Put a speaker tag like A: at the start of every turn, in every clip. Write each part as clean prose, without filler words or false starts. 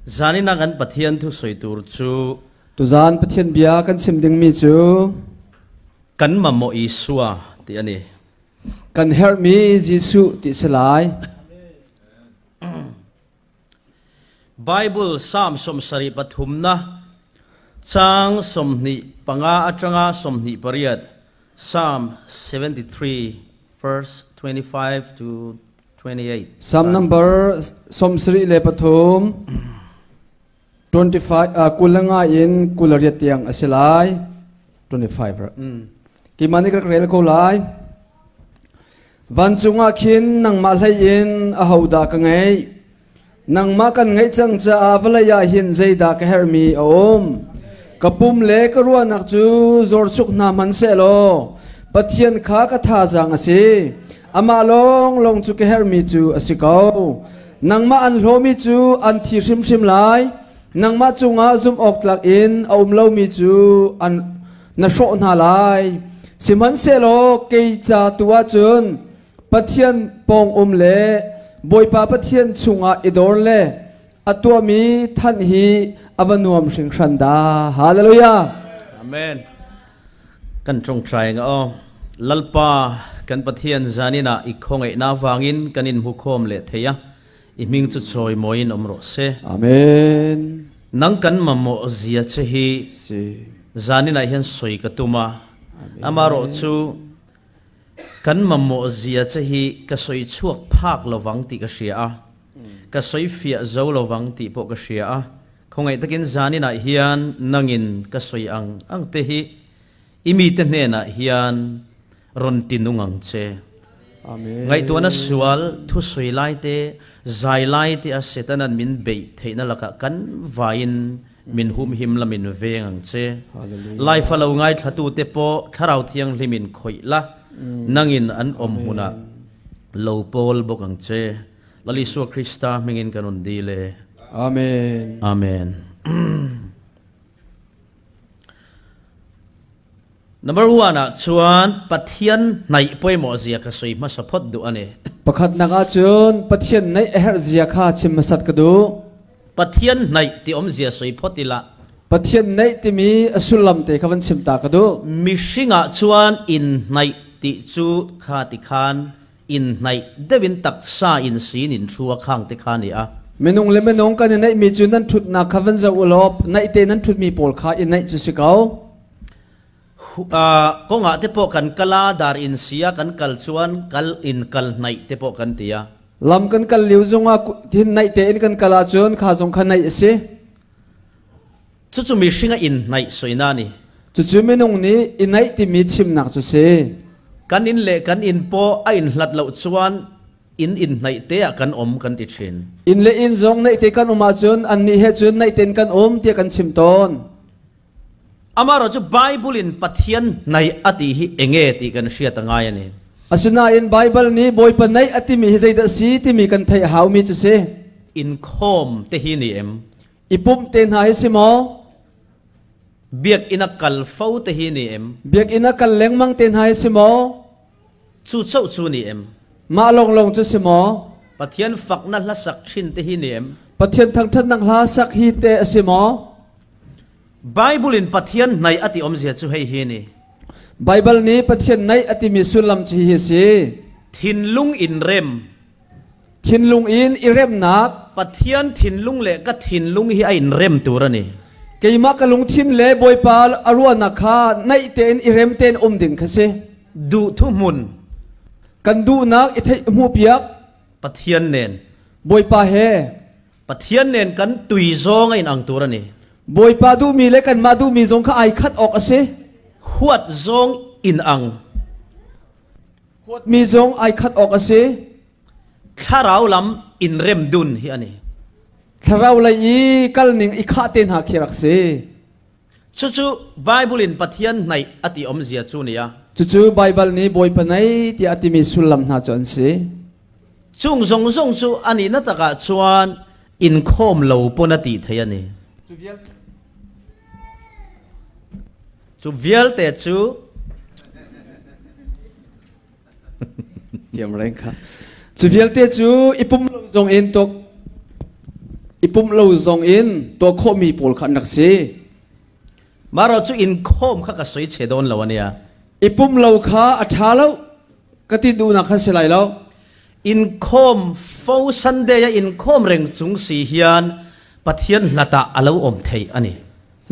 A: Zanina kan Pathian thu sawi tur chu.
B: Tuzan Pathian bia kan chim dingmi cu.
A: Kan mamawh Isua ti a ni.
B: Kan herhmi Jesuh ti si lai.
A: Bible Psalm 73na chang 25 atanga 28 Psalm 73 verse 25 to 28.
B: Psalm number 73 25 25 in 28 tiang a si lai 25 keimah nih ka rak rel ko lai Vancung ah khin nangmah hlei in ahodah ka ngeih? Nangmah kan ngeih cang caah vawlei ah hin zeidah ka herhmi a um? Ka pum le ka ruahnak cu zorchuk hna hmanhsehlaw Pathian kha ka thazaang a si. Amah lawnglawng cu ka herhmi cu a si ko. Nangmah an hlawmi cu an thi hrimhrim lai. Nangmah cungah zumh awk tlak in a um lomi cu an na hrawh hna lai. Sihmanhsehlaw kei ca tu ahcun Pathian pawng um le Bawipa Pathian chungah i dor le a tuahmi thanh hi a va nuam hringhran dah. Hallelujah.
A: Amen. Kan ṭongṭai nga aw. Lalpa kan Pathian zanin ah i khongeihnak vangin kan in hmu khawm le thei a. I hming chu chawimawi in om rawh se.
B: Amen.
A: Nang kan mamawh zia che hi
B: Si.
A: zanin ah hian soi ka tum a. Amarawh chu kan mamawh zia che hi ka soi chhuak phak lovang tih ka hria a. Ka soi fiah zo lovang tih pawh ka hria a. Khawngaih takin zanin ah hian nangin ka soi ang ang te hi I mite hnenah hian rawn ti nung ang che.
B: Amen.
A: Ngaihtuahna sual, thusawi lai te, zai lai te a Setanan min beih theihna lakah kan vaiin min humhim la min veng ang che.
B: Hallelujah.
A: Laifa lo ngaithlatute pawh Thlarau Thianghlimin khawih la, nangin an awm hmunah lo pawl bawk ang che. Lal Isua Krista hmingin kan rawn dil e.
B: Amen.
A: Amen. Number one ah chuan Pathian hnaih pawimawh zia ka sawi hmasa phawt duh a ni.
B: Pakhatnak ahcun Pathian naih a herh zia kha chim hmasat ka duh.
A: Pathian hnaih ti awmzia sawi phawt ila.
B: Pathian naih timi a sullam te kha van chim ta ka duh.
A: Mihring ah chuan in hnaih ti cu kha ti khan in hnaih deuhin taksa in sin in thu a khang te kha ni a.
B: Minung le minung kan i naihmi cu nan ṭhutnak kha van zoh u law naih te nan ṭhutmi pawl kha i naih cu si ko.
A: Kongah te pawh kan kal a, dar in si a kan kal chuan kal in kal hnaih te pawh kan ti a.
B: Lam kan kal lio zongah hin naih tein kan kal ahcun kha zong kha naih a si.
A: Cucu mihring a in hnaih soina ni.
B: Cucu minung nih i naih timi chimnak cu si.
A: Kan inn le kan inn paw a in hlat lo chuan inn in hnaih te ah kan um kan ti thin.
B: Inn le inn zong naih te kan um ahcun annih he cun naih tein kan um tiah kan chim tawn.
A: Amaro cu Bible in Pathian hnaih a ti hi enge ti kan hriat a ngai ani.
B: Asinain Bible nih Bawipa naih a timi hi zeidah si timi kan theih a haumi cu si.
A: Inkhawm te hi ni em.
B: I pumh te hna hi si maw?
A: Biakinn a kal fo te hi ni em?
B: Biakinn a kal lengmang te hna hi si maw?
A: Cu cho cu ni em?
B: Mah lawnglawng cu si maw?
A: Pathian fakna hla sak thin te hi ni em?
B: Pathian thangthatnak hla sak hi te a si maw?
A: Bible in Pathian hnai a ti awmzia cu hei hi ni.
B: Bible nih Pathian naih a timi sullam cu hi si.
A: Thinlung in rem.
B: Thinlung in i remnak.
A: Pathian thinlung le ka thinlung hi a in rem tur a ni.
B: Keimah ka lungthin le Bawipa a ruahnak kha naih tein i rem tein um ding kha si.
A: Duh thu hmun.
B: Kan duhnak i theih hmuhpiak.
A: Pathian nen.
B: Bawipa he.
A: Pathian nen kan tui zong a in ang tur a ni.
B: Bawipa duhmi le kanmah duhmi zong kha ai khat awk a si.
A: Huat zong in ang.
B: Huatmi zong ai khat awk a si.
A: Thlarau lam in rem dun hi a ni.
B: Thlarau lei i kal ning i khah te hna khi rak si.
A: Cucu Bible in Pathian hnaih a ti awmzia cu ni a.
B: Cucu Bible nih Bawipa nei tiah a timi sullam hna cu an si.
A: Chung zong zong cu ani na takah chuan inkhawm lo pon a ti thei a ni. Cu vialte cu
B: Thiam reng kha. Cu vialte cu i pum lo zong in tuk. pumh lo zong in tuah khawhmi pawl kha an rak si.
A: Marawh chu inkhawm kha ka sawi chhe dawn lo ania.
B: I pumh lo kha a ṭha lo ka ti duhnak kha si lai lo.
A: Inkhawm fo Sunday a inkhawm reng chung si hian Pathian hlatah a lo awm theih a ni.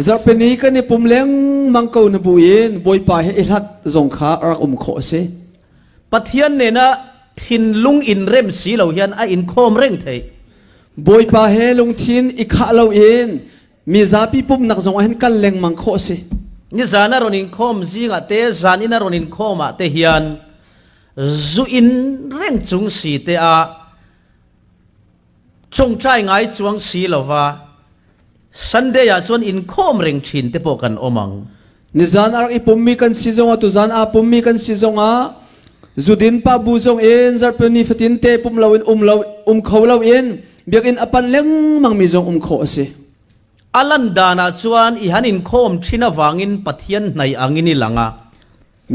B: Zarhpini kan i pum lengmang ko na buin Bawipa he i hlat zong kha a rak um khawh a si.
A: Pathian nena thinlung inrem si lo hian a inkhawm reng theih.
B: Bawipa he lungthin i khah loin Mizapi pumhnak zong ah hin kal lengmang khawh a si.
A: Nizan a rawn inkhawm zingah te, zan in a rawn inkhawm ah te hian zu in reng chung si te ah chawngchai ngai chuang si lova Sunday ah chuan inkhawm reng thin te pawh kan awm ang.
B: Nizan a rak i pummi kan si zongah tuzan aa pummi kan si zongah zudin pa bu zong in zarhpini fatin te pum loin um lo um kho loin biakinn a pan lengmang mi zong um khawh a si.
A: A lan dan ah chuan i han inkhawm thin avangin Pathian hnaih angin i lang a.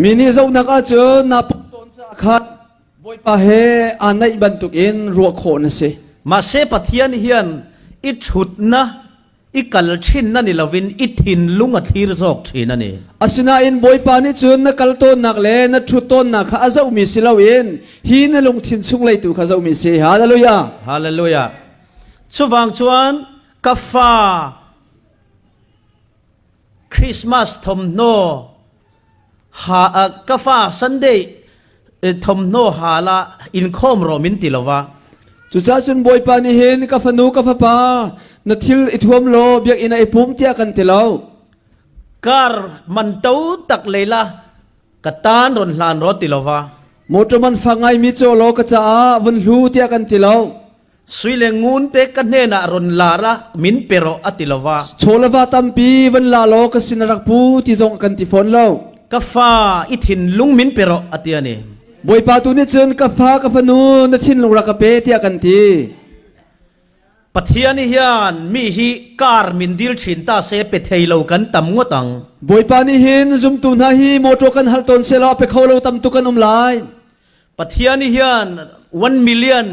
B: Mi nih zohnak ahcun naa pum tawn caah khan Bawipa he aa naih bantukin ruah khawh na si.
A: Mahse Pathian hian i thutna I kal thin na ni lovin i thinlung a thlir zawk thin a ni.
B: Asinain Bawipa nih cun na kal tawnnak le na ṭhut tawnnak kha a zohmi si loin hi na lungthin chunglei tu kha zohmi si. Hallelujah!
A: Hallelujah! Chuvang chuan ka fa Christmas thawmhnaw ha ka fa Sunday thawmhnaw ha la inkhawm rawh min ti lova.
B: Cucaah cun Bawipa nih hin ka fanu ka fapa na thil i thuam law biakinn ah i pum tiah kan ti lo.
A: Kar man to tak lei la ka tan rawn hlan rawh ti lova.
B: Motor man fa ngaimi caw law ka caah vun hlu tiah kan ti lo.
A: Sui le ngun te ka hnenah rawn lar a min pe rawh a ti lo va.
B: Chaw le va tampi van la law ka sin a rak pu ti zong kan ti fawn lo.
A: Ka fa i thinlung min pe rawh a ti a ni.
B: Bawipa tu nih cun ka fa ka fanu na thinlung rak ka pe tiah kan ti.
A: Pathian hian mi hi kar min dil thin ta se pe thei lo kan tam ngawt ang.
B: Bawipa nih hin zumtu hna hi mawṭaw kan hal tawn sehlaw a pe kho lo tam tuk kan um lai.
A: Pathian hian 1 million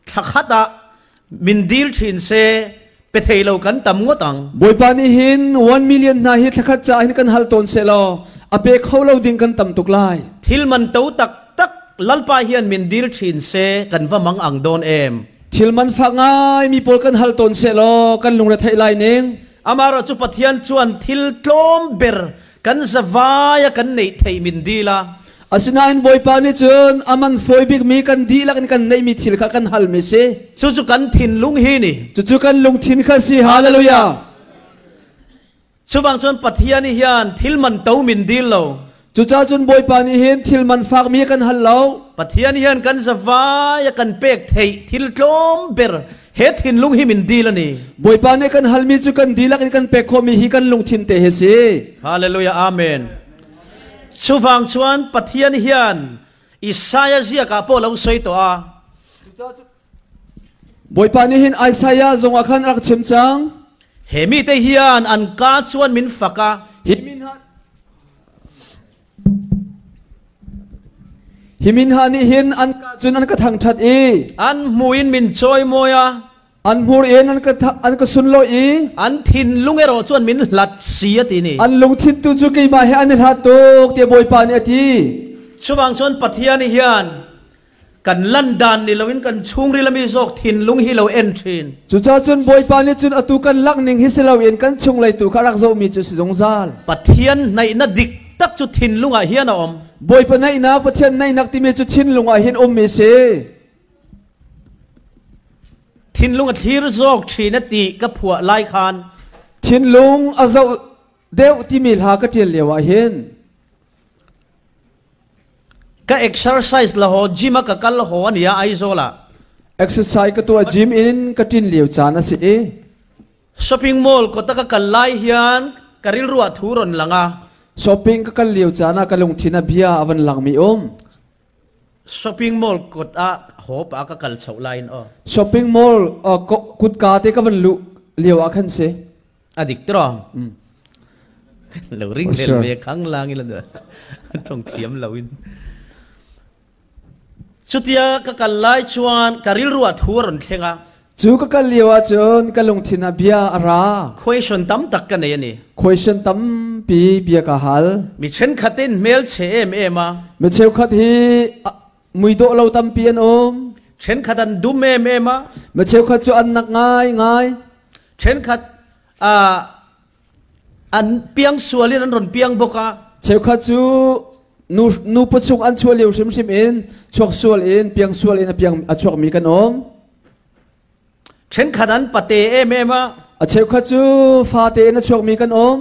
A: thla khat ah min dil thin se pe thei lo kan tam ngawt ang.
B: Bawipa nih hin 1 million hna hi thlakhat ca hin kan hal tawn sehlaw a pe kho lo ding kan tam tuk lai.
A: Thil man to tak tak Lalpa hian min dil thin se kan va mang ang dawn em.
B: Thil man fak ngai mi pawl kan hal tawn sehlaw kan lungre theih lai ning.
A: Amarawh chu Pathian chuan thil tlawm ber kan zavai a kan neih theih min dil a.
B: Asinain Bawipa nih cun a man fawi bikmi kan dihlak in kan neihmi thil kha kan halmi si.
A: Cucu kan thinlung hi ni.
B: Cucu kan lungthin kha si. Hallelujah.
A: Chuvang chuan Pathian hian thil man to min dil lo.
B: Cucaah cun Bawipa nih hin thil man fakmi kan hal lo.
A: Pathian hian kan zavai a kan pek theih thil tlawm ber he thinlung hi min dil a ni.
B: Bawipa nih kan halmi cu kan dihlak in kan pek khawhmi hi kan lungthin te hi si.
A: Hallelujah. Amen. Chuvang chuan Pathian hian Isaiah ziak ah pawh lo sawi tawh a.
B: Bawipa nih hin Isaiah zong ah khan rak chim cang.
A: He mite hian an ka chuan min fak a.
B: Hi min hna nih hin an ka cun an ka thangṭhat i
A: an hmui in min chawimawi a.
B: An hmur in an ka sunlawih i
A: an thinlung erawh chuan min hlat si a ti ni.
B: An lungthin tu cu keimah he an i hlat tuk tiah Bawipa nih a ti.
A: Chuvang chuan Pathian hian kan lan dan ni loin kan chungril ami zawk thinlung hi lo en thin.
B: Cucaah cun Bawipa nih cun atu kan lak ning hi si loin kan chunglei tu kha rak zohmi cu si zungzal.
A: Pathian naihna dik tak chu thinlung ah hian a awm.
B: Bawipa naihnak, Pathian naihnak timi cu thinlung ah hin ummi si.
A: Thinlung a thlir zawk thin a ti ka phuah lai khan.
B: Thinlung a zoh deuh timi hla ka ṭial lio ah hin.
A: Ka exercise la ho gym a ka kal ho ania Aizawl ah.
B: Exercise ka tuah gym in ka ṭin lio caan a si i.
A: Shopping mall kota ka kal lai hian ka rilru ah thu rawn lang a.
B: Shopping ka kal lio caan ah ka lungthin ah bia a van langmi um.
A: Shopping mall kut ah hawp ah ka kal chhoh lai in aw.
B: Shopping mall kutka te ka van luh lio ah khan si.
A: A dik tro. Lo ring hlel ve khang lang in tong thiam lo in. Chutia ka kal lai chuan ka rilru ah thu a rawn thleng a.
B: Chu ka kal lio ahcun ka lungthin ah bia a ra.
A: Question tam tak ka nei a ni.
B: Question tampi bia ka hal.
A: Mi thenkhat in hmelchhe em em a.
B: Mi cheukhat hi muidawh lo tampi an um.
A: Thenkhat an dum em em a.
B: Mi cheukhat cu an nak ngaingai.
A: Thenkhat an piang sual in an rawn piang bawk a.
B: Cheukhat cu nu nu pachung an chuah lio hrimhrim in chuak sual in piang sual in a piang a chuakmi kan um.
A: Thenkhat an pate em em a.
B: A cheukhat cu fate in a chuakmi kan um.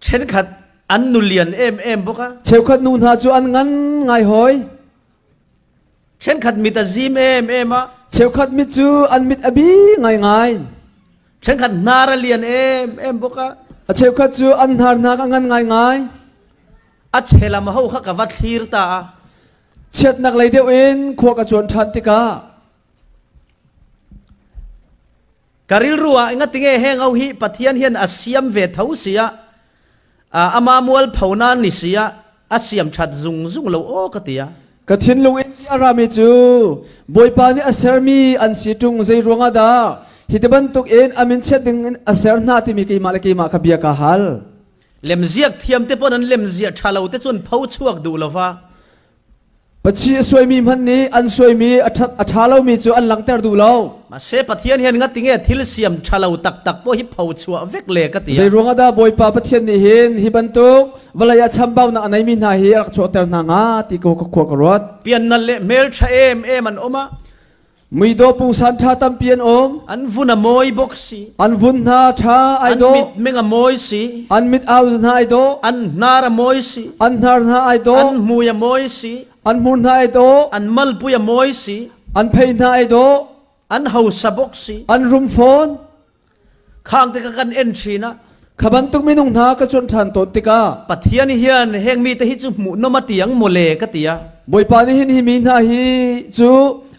A: Thenkhat an nu lian em em bawk a.
B: Cheukhat nu hna cu an ngan ngai hoi.
A: Thenkhat mit a zim em em a.
B: Cheukhat mit cu an mit a bi ngaingai.
A: Thenkhat hnar a lian em em bawk a.
B: A cheukhat cu an hnar hna a ngan ngaingai.
A: A chelam ho kha ka va thlir ta a.
B: Chiatnak lei deuh in khua ka cuan ṭhan tikah
A: Ka rilru ah ngatinge heng ho hi Pathian hian a siam ve tho sia ama mualpho na ni sia a siam that zung zung lo aw ka tia.
B: Ka thinlung in a rami cu Bawipa nih a sermi an si ṭung zei ruangah dah hi ti bantuk in a min chiat ding in a ser hna timi keimah le keimah kha bia ka hal.
A: Lemziak thiam te pon an lemziah tha lo te chun pho chuak duh lova.
B: Pachi a suaimi hmanh nih an suaimi a ṭha lomi cu an langhter duh lo.
A: Mahse Pathian hian ngatinge thil siam ṭha lo taktak pawh hi pho chuah vek le ka ti.
B: Zei ruangah dah Bawipa Pathian nih hin hi bantuk vawlei ah chambaunak a neimi hna hi a rak chuahter hna hnga ti ko ka khua ka ruat.
A: Piannal le hmelṭha em em an um a.
B: Muidawh pungsan ṭha tampi an um.
A: An vun a mawi bawk si.
B: An vun hna ṭha ai dawh.
A: An mit meng a mawi si.
B: An mit au hna ai dawh.
A: An hnar a mawi si.
B: An hnar hna ai dawh.
A: An hmui a mawi si.
B: An hmur hna ai dawh.
A: An malpui a mawi si.
B: An phei hna ai dawh.
A: An hausa bawk si.
B: An rum fawn.
A: Khang te ka kan en thin a.
B: Kha bantuk minung hna ka cuanh ṭhan tawn tikah
A: Pathian hian heng mi te hi cu hmuh nom a tiang mawle ka tia.
B: Bawipa nih hin hi mi hna hi cu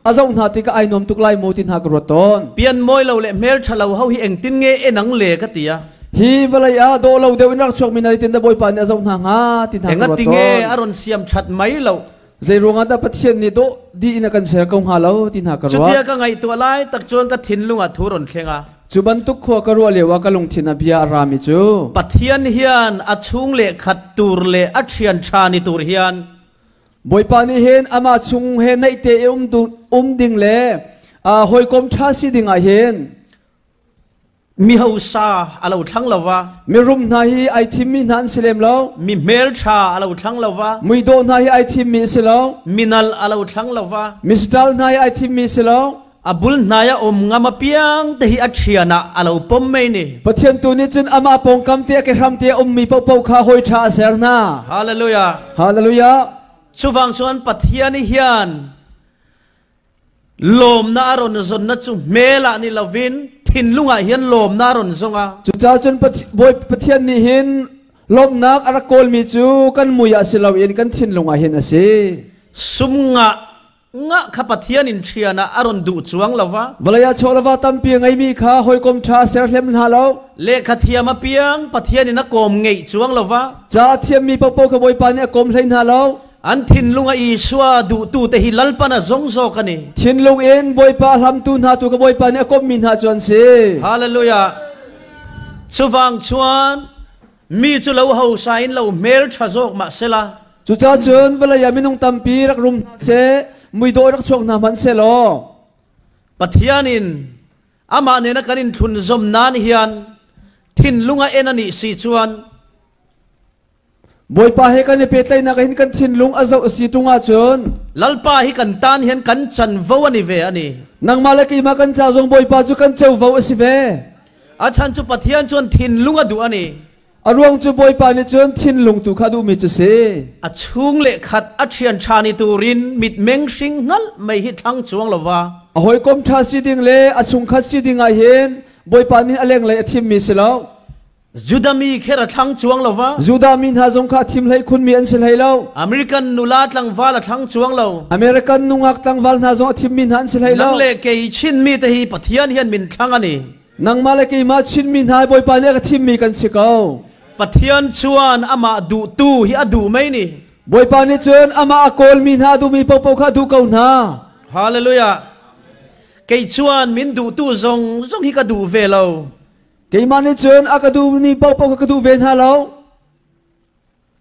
B: a zoh hna tikah ai nuam tuk lai maw ti hna ka ruat tawn.
A: Pian mawi lo le hmel ṭha lo ho hi engtin nge enang le ka tia.
B: Hi vawlei ah dawh lo deuh in rak chuak mi na tin dah Bawipa nih a zoh hna hnga ti hna ka ruat
A: Engatinge
B: tawn.
A: a ron siam ṭhat mai lo.
B: Zei ruangah dah Pathian nih dawh dih in a kan ser ko hnga lo ti hna ka ruat.
A: Cutia ka ngaihtuah lai tak cun ka thinlung ah thu ron thleng a.
B: Cu bantuk khua ka ruah lio ah ka lungthin ah bia a rami cu.
A: Pathian hian a chung le khat tur le a ṭhian ṭha ni tur hian.
B: Bawipa nih hin amah chung he naih te i um ding le hawikom ṭha si ding ah hin.
A: Mi hausa a lo thlang lova.
B: Mirum hna hi ai thimmi hna an si lem lo.
A: Mi hmelṭha a lo thlang lova.
B: Muidawh hna hi ai thimmi si lo.
A: Minal a lo thlang lova.
B: Mistal hna hi ai thimmi si lo.
A: A bul hnai a um ngam a piang te hi a ṭhian ah a lo pom mei ni.
B: Pathian tu nih cun amah pawngkam te a kehram te a ummi paohpaoh kha hawi ṭha a ser hna.
A: Hallelujah.
B: Hallelujah.
A: Chuvang chuan Pathian hian Lawmnak a rawn zonnak cu hmel ah ni loin thinlung ah hin lawmnak a rawn zong a.
B: Cucaah cun Pathian nih hin lawmhnak a rak kawlmi cu kan mui ah si loin kan thinlung ah hin a si.
A: Sum ngah ngah kha Pathian in ṭhian ah a rawn duh cuang lova.
B: Vawlei ah chawlava tampi a ngeimi kha hawikom ṭha a ser hlem hna lo.
A: Lehkha thiam a piang Pathian in a kawm ngeih cuang lova.
B: Ca a thiammi paohpaoh kha Bawipa nih a kawm hlei hna lo.
A: An thinlung a Isua duhtu te hi Lalpan a zong zawk a ni.
B: Thinlung in Bawipa hlamtu hna tu ka Bawipa nih a komhmi hna cu an si.
A: Hallelujah. Chuvang chuan mi cu lo hosa in lo hmel tha zawk mah sela.
B: Cucaah cun vawlei ah minung tampi rak rum hna seh, muidawh rak chuak hna hmanh selaw.
A: Pathian in amah nen a kan in thlun zom nan hian thinlung a en a nih si chuan
B: Bawipa he kan i pehtlaihnak hin kan thinlung a zoh a si ṭung ahcun
A: Lalpa hi kan tan hian kan canvo an i ve ani.
B: Nangmah le keimah kan ca zong Bawipa cu kan covo a si ve.
A: A chan cu Pathian cun thinlung a duh ani.
B: A ruang cu Bawipa nih cun thinlung tu kha duhmi cu si.
A: A chung le khat a ṭhian ṭha ni turin mitmeng hring hngalh mei hi thlang chuang lova.
B: A hawikom ṭha si ding le a chungkhat si ding ah hin Bawipa nih a lenglei a thimmi si lo.
A: Judah mi kher a thlang chuang lo va.
B: Judah mi hna zong kha thim hlei khunmi an si hlei lo.
A: American nula tlangval a thlang chuang lo.
B: American nungak tlangval hna zong a thimmi hna an si hlei lo.
A: Nang le kei Chin mi te hi Pathian hian min thlang ani.
B: Nangmah le keimah Chin mi hna Bawipa nih a ka thimmi kan si ko.
A: Pathian chuan amah duhtu hi a duh mei ni.
B: Bawipa nih cun amah a kawlmi hna a duhmi paohpaoh kha a duh ko hna.
A: Hallelujah. Kei chuan min duhtu zawng zawng hi ka duh ve lo.
B: Keimah nih cun a ka duhmi paohpaoh kha ka duh ve hna lo.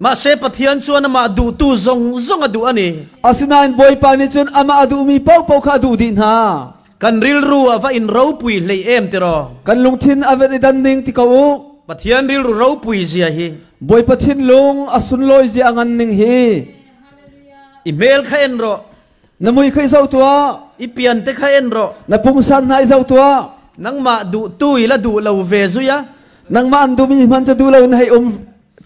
A: Mahse Pathian chuan amah duhtu zawng zawng a duh a ni.
B: Asinain Bawipa nih cun amah a duhmi paohpaoh kha a duh dih hna.
A: Kan rilru a va in ropui hleih em tiraw?
B: Kan lungthin a van i dan ning ti ko u.
A: Pathian rilru ropui zia hi.
B: Bawipa thinlung a sunlawi zia a ngan ning hi.
A: I hmel kha en rawh.
B: Na mui kha i zoh tuah.
A: I pian te kha en rawh.
B: Na pungsan hna i zoh tuah.
A: Nangmah duhtu i la duh lo ve zui a.
B: Nangmah an duhmi hmanh cu duh lo in hei um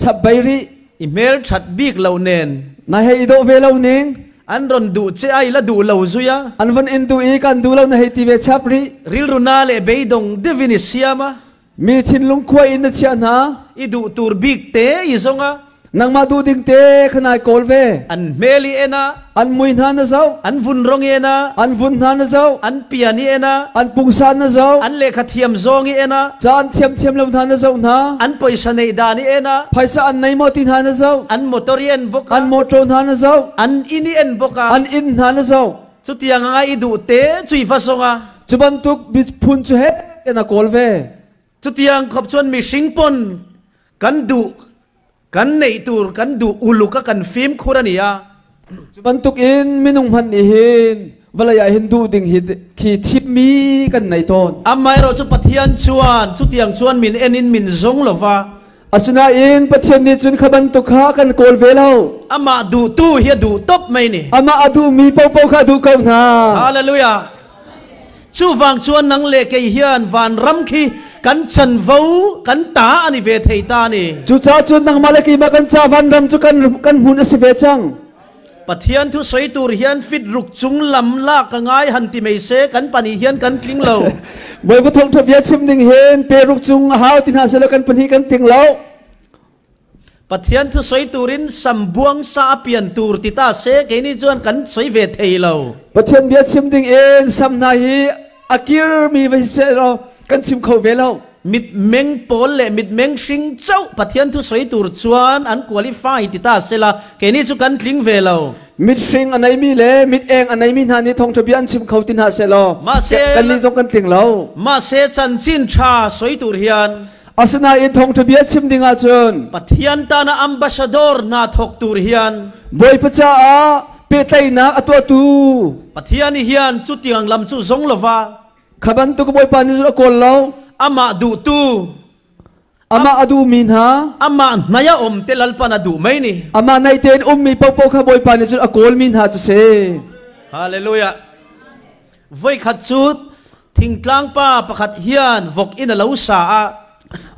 B: chap bei rih.
A: I hmel that bik lo nen.
B: Na hei i dawh ve lo ning.
A: An rawn duh che a i la duh lo zui a.
B: An van in duh i kan duh lo na hei ti ve chap rih.
A: Rilru na le beidawng deuhin i siam a.
B: Mi thinlung khua in na chiah hna.
A: I duh tur bik te i zong a.
B: Nangmah duh ding te kha nai kawl ve.
A: An hmel i en a.
B: An mui hna na zoh.
A: An vun rong i en a.
B: An vun hna na zoh.
A: An pian i en a.
B: An pungsan na zoh.
A: An lehkha thiam zawng i en a.
B: Ca an thiam thiam lo hna na zoh hna.
A: An poisa neih dan i en a.
B: Phaisa an nei maw ti hna na zoh.
A: An motor i en bawk a.
B: An motor hna na zoh.
A: An inn i en bawk a.
B: An inn hna na zoh.
A: Chutiang anga i duh te chu i va zong a.
B: Cu bantuk phun cu he na kawl ve.
A: Chutiang khop chuan mihring pawn kan duh kan neih tur kan duh uluk a kan fimkhur a ni a.
B: Cu bantuk in minung hmanh nih hin vawlei ah hin duh ding hi khi thimmi kan nei tawn.
A: Amaherawh cu Pathian chuan chutiang chuan min en in min zong lova.
B: Asinain Pathian nih cun kha bantuk kha a kan kawl ve lo.
A: Amah duhtu hi a duh top mai ni.
B: Amah a duhmi paohpaoh kha a duh ko hna.
A: Hallelujah. Chuvang chuan nang le kei hian vanram khi kan chanvo kan ta ani ve thei ta ni.
B: Cucaah cun nangmah le keimah kan ca vanram cu kan kan hmun a si ve cang.
A: Pathian thu soi tur hian fit ruk chung lam lak ka ngai han ti mei se kan pahnih hian kan tling lo.
B: Bawipa thawngtha bia chim ding hin pe ruk chung a hau ti hna selaw kan pahnih kan ting lo.
A: Pathian thu soi turin sambuang sa a pian tur ti ta se keini chuan kan soi ve thei lo.
B: Pathian bia chim ding in sam hna hi a kirmi va si seh kan chim kho ve lo.
A: Mitmeng pawl le mitmeng hring chauh Pathian thu sawi tur chuan an qualify ti ta sela keini chu kan tling ve lo.
B: Mit hring a neimi le mit eng a neimi hna nih thawngṭha bia an chim kho ti hna sehlaw
A: Mahse
B: kannih zong kan tling lo.
A: Mahse chanchin ṭha sawi tur hian
B: Asinain thawngṭha bia chim ding ahcun
A: Pathian tana ambassador hna thawk tur hian
B: Bawipa caah pehtlaihnak a tuahtu
A: Pathian hian chutiang lam chu zawng lova
B: Kha bantuk Bawipa nih cun a kawl lo.
A: Amah duhtu.
B: Amah a duhmi hna.
A: Amah hnai a um te Lalpan a duh mai ni.
B: Amah naih tein ummi paohpaoh kha Bawipa nih cun a kawlmi hna cu si.
A: Hallelujah. Voikhat cu thingtlang pa pakhat hian vok in a lo sa a.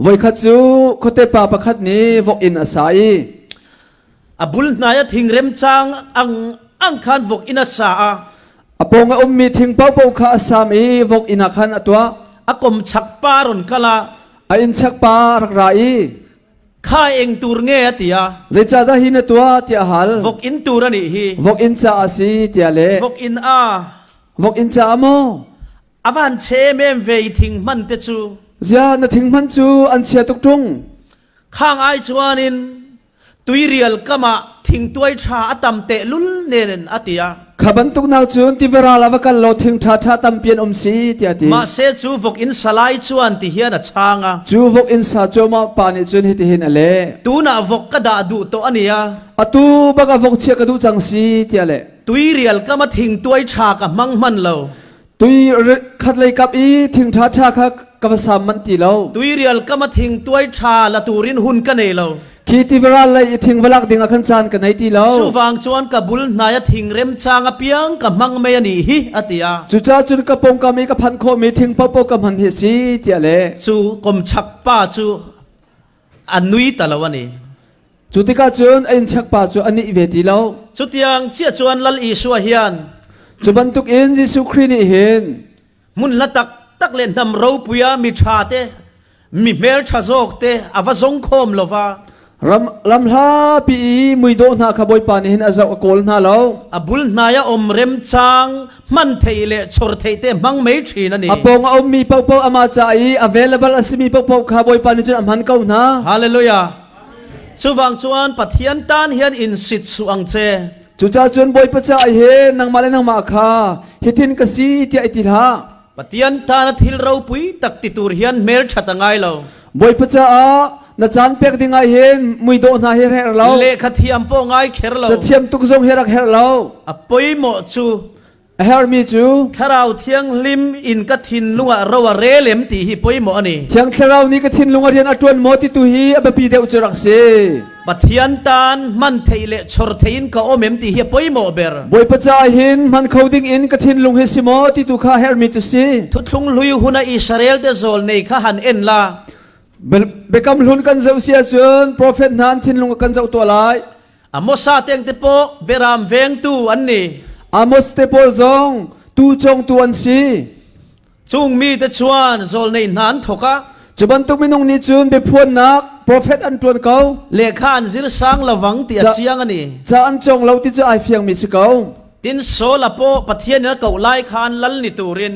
B: Voikhat cu khuate pa pakhat nih vok inn a sa i
A: A bul hnai a thing remcang ang ang khan vok inn a sa a.
B: A pawng a ummi thing paohpaoh kha a sam i vok inn ah khan a tuah.
A: A kom chak pa ron kal a.
B: A inn chak pa a rak ra i.
A: Kha eng tur nge a ti a.
B: Zeicahdah hi na tuah tiah a hal.
A: Vok inn tur a nih hi.
B: Vok inn caah a si tiah leh.
A: Vok inn a.
B: Vok inn caah maw?
A: A van che mem ve i thing hman te cu.
B: Zia na thing hman cu an chia tuk ṭung.
A: Khang ai chuanin tuirial kam ah thingtuai ṭha a tam tehlul nen a ti a.
B: Kha bantuk nak cun tiva ral ah va kal law thing ṭhaṭha tampi an um si tiah a ti.
A: Mahse cu vok inn salai chuan ti hian a chang a.
B: Cu vok inn sa cuahmah pa nih cun hitihin a leh.
A: Tunah vok ka dah duh tawh a nia.
B: Atu bak ah vok chia ka duh cang si tiah leh.
A: Tuirial kam a thingtuai ṭha ka hmang hman lo.
B: Tui khatlei kap i thing ṭhaṭha kha ka va sam manh ti lo.
A: Tuirial kam a thingtuai ṭha la turin hun ka nei lo.
B: Khi tiva lei i thing va lak ding ah khan caan ka nei ti lo.
A: Chuvang chuan ka bul hnai a thing remchang apiang ka hmang mei a nih hi a ti a.
B: Cucaah cun ka pawngkam i ka phanh khawhmi thing paohpaoh ka hman hi a si tiah le.
A: Cu komchak pa cu a nui ta lo a ni.
B: Cu tikah cun a innchak pa cu a nih ve ti lo.
A: Cutiang chiah chuan Lal Isua hian
B: Cu bantukin Jesuh Khrih nih hin
A: hmun hla taktak le hnam ropui ah mi ṭha te mi hmelṭha zawk te a va zong khawm lova
B: ram lamhlapi i muidawh hna kha Bawipa nih hin a zoh a kawl hna lo.
A: A bul hnai a um remchang hman thei le chor thei te hmang mei ṭhin a ni.
B: A pawng a ummi paohpaoh amah ca i available a simi paohpaoh kha Bawipa nih cun a hman ko hna.
A: Hallelujah. Chuvang chuan Pathian tan hian in sit suh ang che.
B: Cucaah cun Bawipa caah hin nangmah le nangmah kha hitin ka si tiah i ti hlah.
A: Pathian tana thil ropui tak ti tur hian hmel that a ngai lo.
B: Bawipa caah na caan pek ding ah hin muidawh hna hi herh lo.
A: Lehkha thiam pawh ngai kher lo.
B: Cathiam tuk zong hi rak herh lo.
A: A pawimawh chu.
B: A herhmi cu.
A: Thlarau Thianghlim in ka thinlung ah ro a rel em ti hi pawimawh a ni.
B: Thiang Thlarau nih ka thinlung a rian a ṭuan maw ti tu hi a biapi deuh cu rak si.
A: Pathian tan hman theih le chor theih in ka um em ti hi a pawimawh ber.
B: Bawipa caah hin hman kho ding in ka thinlung hi si maw ti tu kha a herhmi cu si.
A: Thuthlung hlui hun ah Israel te zawl nei kha han en la.
B: Biakam hlun kan zoh si ahcun profet hna an thinlung kan zoh tuah lai.
A: Amosa teng te pawh Beram vengtu an ni.
B: Amos te pawl zong tuu cawngtu an si.
A: Chung mi te chuan zawl nei hna an thawk a.
B: Cu bantuk minung nih cun biaphuannak profet an ṭuan ko.
A: Lehkha an zir sang lovang ti a chiang a ni.
B: Ca an cawng lo ti cu ai fiangmi si ko.
A: Tin Saul a paw Pathian in a koh lai khan lal ni turin.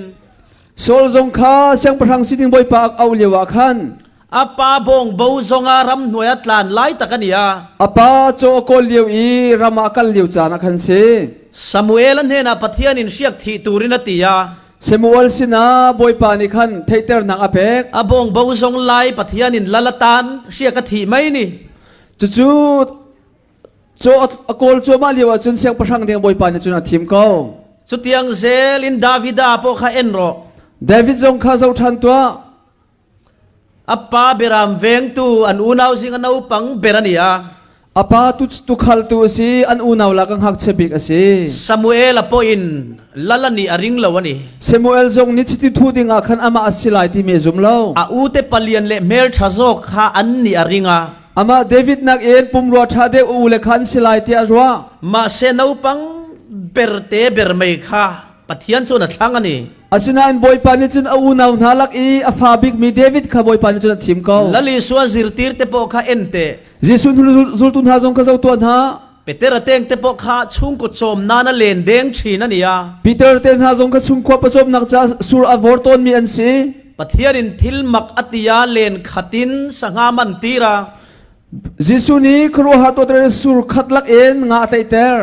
B: Saul zong kha siangpahrang si ding Bawipa a auh lio ah khan.
A: A pa bawng bo zongah ramhnuai a tlan lai tak a ni a.
B: A pa caw a kawl lio i ram ah a kal lio caan ah khan si.
A: Samuel a hnenah Pathian in hriak thih turin a ti a.
B: Samuel sinah Bawipa nih khan theihternak a pek.
A: A bawng bo zong lai Pathian in lal a tan hriak a thih mai ni.
B: Cucu caw a kawl cuahmah lio ah cun siangpahrang ding Bawipa nih cun a thim ko.
A: Cutiang zel in Davida pawh kha en rawh.
B: David zong kha zoh ṭhan tuah.
A: A pa beram vengtu an unau zing a naupang ber a ni a.
B: A pa tu tukhaltu a si, an unau lak a ngakchia bik a si.
A: Samuel a pawh in lal a nih a ring lo a ni.
B: Samuel zong nih chiti thu ding ah khan amah a si lai timi a zum lo.
A: A ute palian le hmelṭha zawk kha an nih a ring a.
B: Amah David nakin pumrua ṭha deuh a ule kha an si lai tiah a ruah.
A: Mahse naupang berte ber mei kha Pathian cun a thlang a ni.
B: Asinain Bawipa nih cun a unau hna lak i a fa bikmi David kha Bawipa nih cun a thim ko.
A: Lal Isua zirtir te pawh kha en teh.
B: Jesuh zultu hna zong kha zoh tuah hna.
A: Peter a teng te pawh kha chungkaw cawm nan a len deng ṭhin a ni a.
B: Peter te hna zong kha chungkhua pawcawmnak caah sur a vor tawnmi an si.
A: Pathian in thil mak a ti a len khat in sangha man tir a.
B: Jesuh nih khuaruahhar tuahter sur khat lak in nga a tlaihter.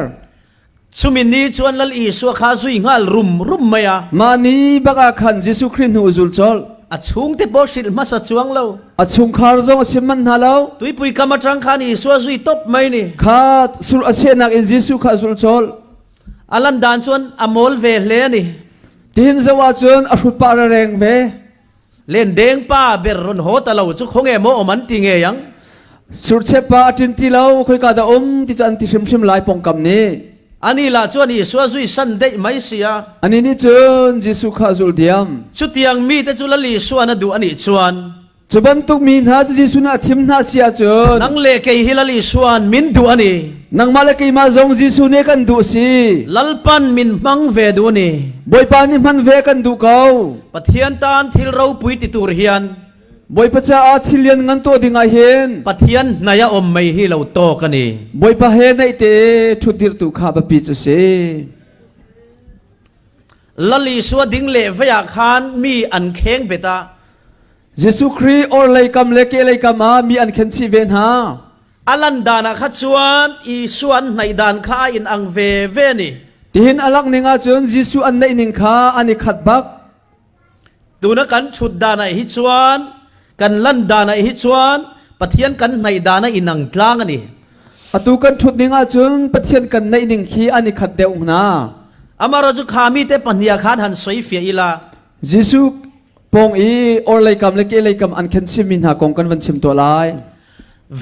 A: Chumi ni chuan Lal Isua kha zui nghal rum rum mai a.
B: Mah ni bak ah khan Jesuh Khrih hnu a zul colh.
A: A chungte pawh hrilh hmasa chuang lo.
B: A chungkhar zong a chim manh hna lo.
A: Tuipui kam atang khan Isua zui top mai ni.
B: Kha sur a chehnak in Jesuh kha a zul colh.
A: A lan dan chuan a mawl ve hle a ni.
B: Tihin zoh ahcun a hrut pah reng ve.
A: Len deng pa ber ron haw ta lo chu khonge maw om an ti ngei ang.
B: Surchep pa a ṭin ti lo, khoika dah um ti cu an ti hrimhrim lai pawngkam nih.
A: Ani lah chuan Isua zui san deih mai sia.
B: Ani nih cun Jesuh kha a zulh diam.
A: Chutiang mi te chu Lal Isuan a duh anih chuan.
B: Cu bantuk mi hna cu Jesuh nih a thim hna si ahcun.
A: Nang le kei hi Lal Isuan min duh ani.
B: Nangmah le keimah zong Jesuh nih kan duh si.
A: Lalpan min hmang ve duh ani.
B: Bawipa nih hman ve kan duh ko.
A: Pathian tan thil ropui ti tur hian.
B: Bawipa caah thil lian ngan tuah ding ah hin.
A: Pathian hnai a um mei hi lo tawk ani.
B: Bawipa he naih te ṭhutdirh tu kha biapi cu si.
A: Lal Isua ding le vei ah khan mi an kheng bet a.
B: Jesuh Khrih orhlei kam le kehlei kam ah mi an khen chih ve hna.
A: A lan dan ah kha chuan Isua an hnaih dan kha a in ang ve ve ni.
B: Tihin a lak ning ahcun Jesuh an neih ning kha an i khat bak.
A: Tuna kan ṭhut dan ah hi chuan kan lan dan ah hi chuan Pathian kan hnaih dan a inang tlang a ni.
B: Atu kan ṭhut ning ahcun Pathian kan neih ning khi an i khat deuh hna.
A: Amaro chu khami te pahnih ah khan han soi fiah ila.
B: Jesuh pawng i orhlei kam le kehlei kam an khen chimmi hna kong kan van chim tuah lai.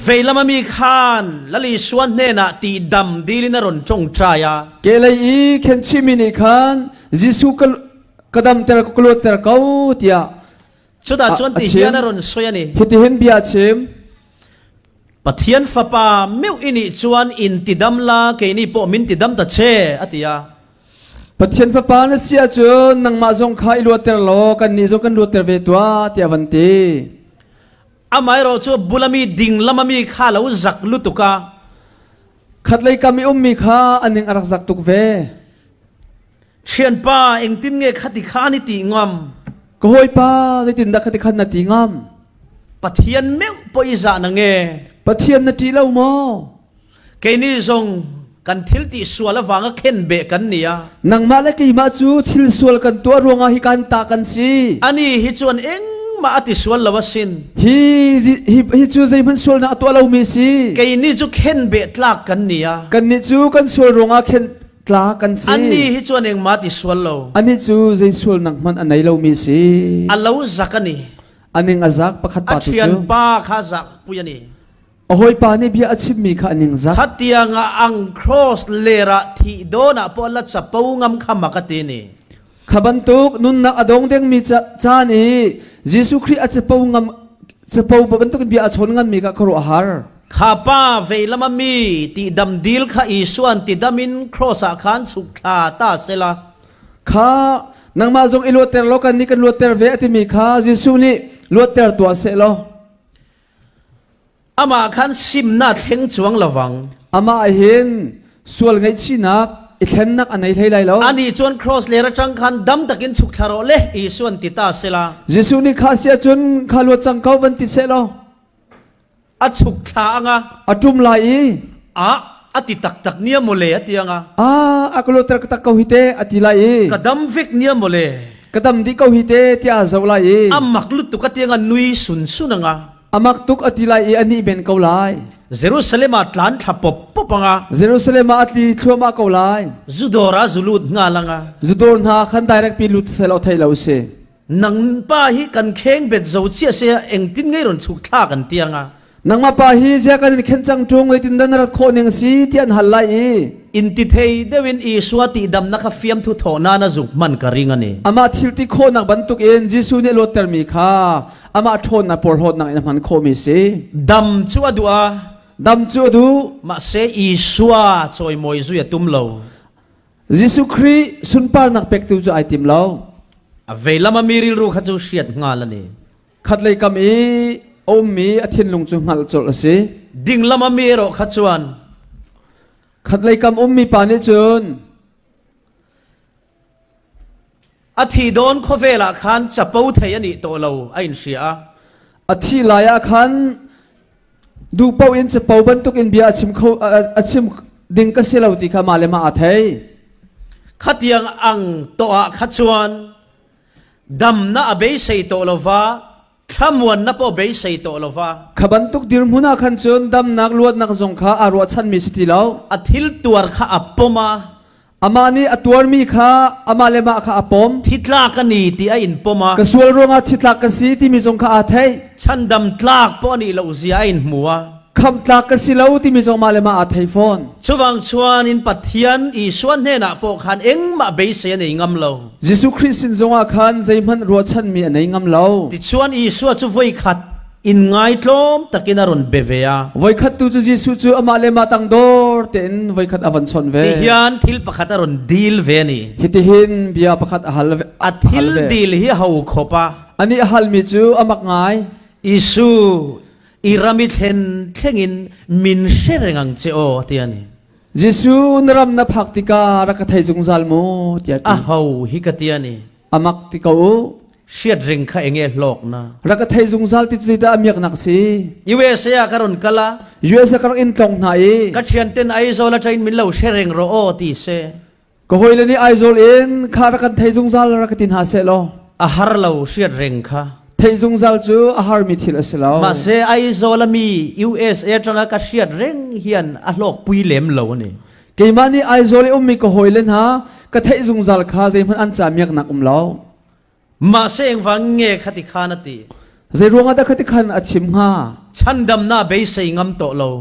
A: Veilam a mi khan Lal Isua hnenah tihdam dilin a rawn ṭawngṭai a.
B: Kehlei i khen chimmi nih khan Jesuh ka damter ka luatter ko tiah
A: Chutah chuan ti hian a rawn sawi a ni.
B: Hitihin bia a chim.
A: Pathian Fapa meuh i nih chuan in tidam la, keini pawh min tidam ta che, a ti a.
B: Pathian Fapa na si ahcun nangmah zong kha i luatter law kannih zong kan luatter ve tuah tiah van ti.
A: Amaherawh chu bulami dinglam ami kha lo zak lutuk a.
B: Khatlei kam i ummi kha a ning a rak zak tuk ve.
A: Thianpa engtin nge khati khan i ti ngam?
B: Ka hawipa zeitindah khati khan na ti ngam?
A: Pathian meuh pawh i zah na nge.
B: Pathian na ṭih lo maw?
A: Keini zong Kan thil tih sual avanga khen beh kan ni a.
B: Nangmah le keimah cu thil sual kan tuah ruangah hi kan tah kan si.
A: Ani hi chuan engmah a ti sual lo asin.
B: Hi hi hi cu zeihmanh sualnak a tuah lomi a si.
A: Keini cu khen beh tlak kan ni a.
B: Kannih cu kan sual ruangah khen tlak kan si.
A: Annih hi chuan engmah ti sual lo.
B: Anih cu zei sualnak hmanh a nei lomi a si.
A: A lo zak a ni.
B: A ning a zak pakhat
A: A
B: pa tu cu.
A: thianpa kha zak pui a ni.
B: A hawipa nih bia a chimmi kha a ningzak.
A: Khatianga ang cross lerah thih dawnah pawh la chapo ngam kha mak a ti ni.
B: Kha bantuk nunnak a dong dengmi caan i Jesuh Khrih a capo ngam capo bantukin bia a chawn ngammi kha khuaruah a har.
A: Kha pa veilam a mi tihdam dil kha Isua'n tidam in cross ah khan chuk thla ta sela.
B: Kha nangmah zong i luatter law kan nih kan luatter ve a timi kha Jesuh nih luatter tuah seh law.
A: Amah khan simnak thleng chuang lovang.
B: Amah hin sual ngaihchihnak i thlennak a nei hlei lai lo.
A: Anih chuan cross ler atang khan dam takin chuk thla rawh le Isuan ti ta sela.
B: Jesuh nih kha si ahcun kha luat cang ko van ti seh law.
A: A chuk thla anga.
B: A ṭum lai i.
A: A a ti taktak nia mawle a ti anga.
B: A a ka luatter tak ko hi te a ti lai i.
A: Ka dam vek nia mawle.
B: Ka dam dih ko hi te tiah a zoh lai i.
A: A mak lutuk a ti anga nui sun sun anga.
B: A mak tuk a ti lai i a nih men ko lai.
A: Jerusalem ah tlan thla pop pop anga.
B: Jerusalem ah a tli thluahmah ko lai.
A: Zudawr ah zu lut hngal anga.
B: Zudawr hna khan direct pi lut seh law thei lo si.
A: Nang pa hi kan kheng bet zo chiah se engtin ngei ron chuk thla kan ti anga.
B: Nangmah pa hi zia kan in khen cang ṭung zeitin dah na rat khawh ning si ti an hal lai i.
A: Inti thei deuhin Isua tihdamnak kha fiamthu thawh nan a zuk hman ka ring a ni.
B: Amah thil ti khawhnak bantukin Jesuh nih a luattermi kha amah ṭhawnnak porhlawtnak in a hman khawhmi a si.
A: Dam cu a duh a.
B: Dam cu a duh.
A: Mahse Isua cawimawi zui a tum lo.
B: Jesuh Khrih sunparnak pektu cu ai tim lo.
A: A veilam a mi rilru kha cu hriat hngal a ni.
B: Khatlei kam i a ummi a thinlung cu hngalh colh a si.
A: Dinglam a mi erawh kha chuan.
B: Khatlei kam ummi pa nih cun.
A: A thi dawn khawvel ah khan capo thei a nih tawh lo a in hria a.
B: A thi lai ah khan duh paoh in capo bantuk in bia a chim kho a chim ding ka si lo ti kha mah le mah aa thei.
A: Khatiang ang tawh ah kha chuan Damnak a beisei tawh lo va, thlamuannak pawh beisei tawh lo va.
B: Kha bantuk dirhmun ah khan cun damnak luatnak zong kha aa ruahchanmi si ti lo.
A: A thil tuar kha a pom a.
B: Amah nih a tuarmi kha amah le mah kha a pom.
A: Thitlak a ni ti a in pom a.
B: Ka sual ruangah thitlak ka si timi zong kha aa theih.
A: Chandam tlak pawh a nih lo zia a in hmu a.
B: Khamh tlak ka si lo timi zong mah le mah aa thei fawn.
A: Chuvang chuan in Pathian Isua hnenah pawh khan engmah beisei a nei ngam lo.
B: Jesuh Khrih sin zongah khan zeihmanh ruahchanmi a nei ngam lo.
A: Tichuan Isua cu voikhat in ngaitlawm takin a run be ve a.
B: Voikhat tu cu Jesuh cu amah le mah tangdor tein voikhat a van chawnh ve.
A: Tihian thil pakhat a run dil ve ni.
B: Hitihin bia pakhat a hal ve.
A: A thil dil hi ho khop a.
B: Ani a halmi cu a mak ngai.
A: Isu I ram i thlen thlengin min hre reng ang che aw ti ani.
B: Jesuh na ram na phak tikah rak ka thei zungzal mu tiah ti.
A: A ho hi ka ti ani.
B: Amak ti ko u.
A: Hriat ring kha enge hlawk na.
B: Rak ka thei zungzal ti cu zeidah a miaknak si?
A: USA ah ka ron kal a.
B: USA ka rak in tlong hna i.
A: Ka thian ten Aizawl a train min lo hre reng ro aw ti se.
B: Ka hawile nih Aizawl in kha rak kan thei zungzal rak ka ti hna seh law.
A: A har lo hriat reng kha.
B: Theih zungzal cu a harmi thil a si lo.
A: Mahse Aizawl a mi USA atanga ka hriat reng hian a hlawk pui lem lo ani.
B: Keimah nih Aizawl i ummi ka hawile hna ka theih zungzal kha zeihmanh an ca miaknak um lo.
A: Mahse engvang nge khati khan a ti?
B: Zei ruangah dah khati khan a chim hnga?
A: Chandamnak beisei ngam tawh lo.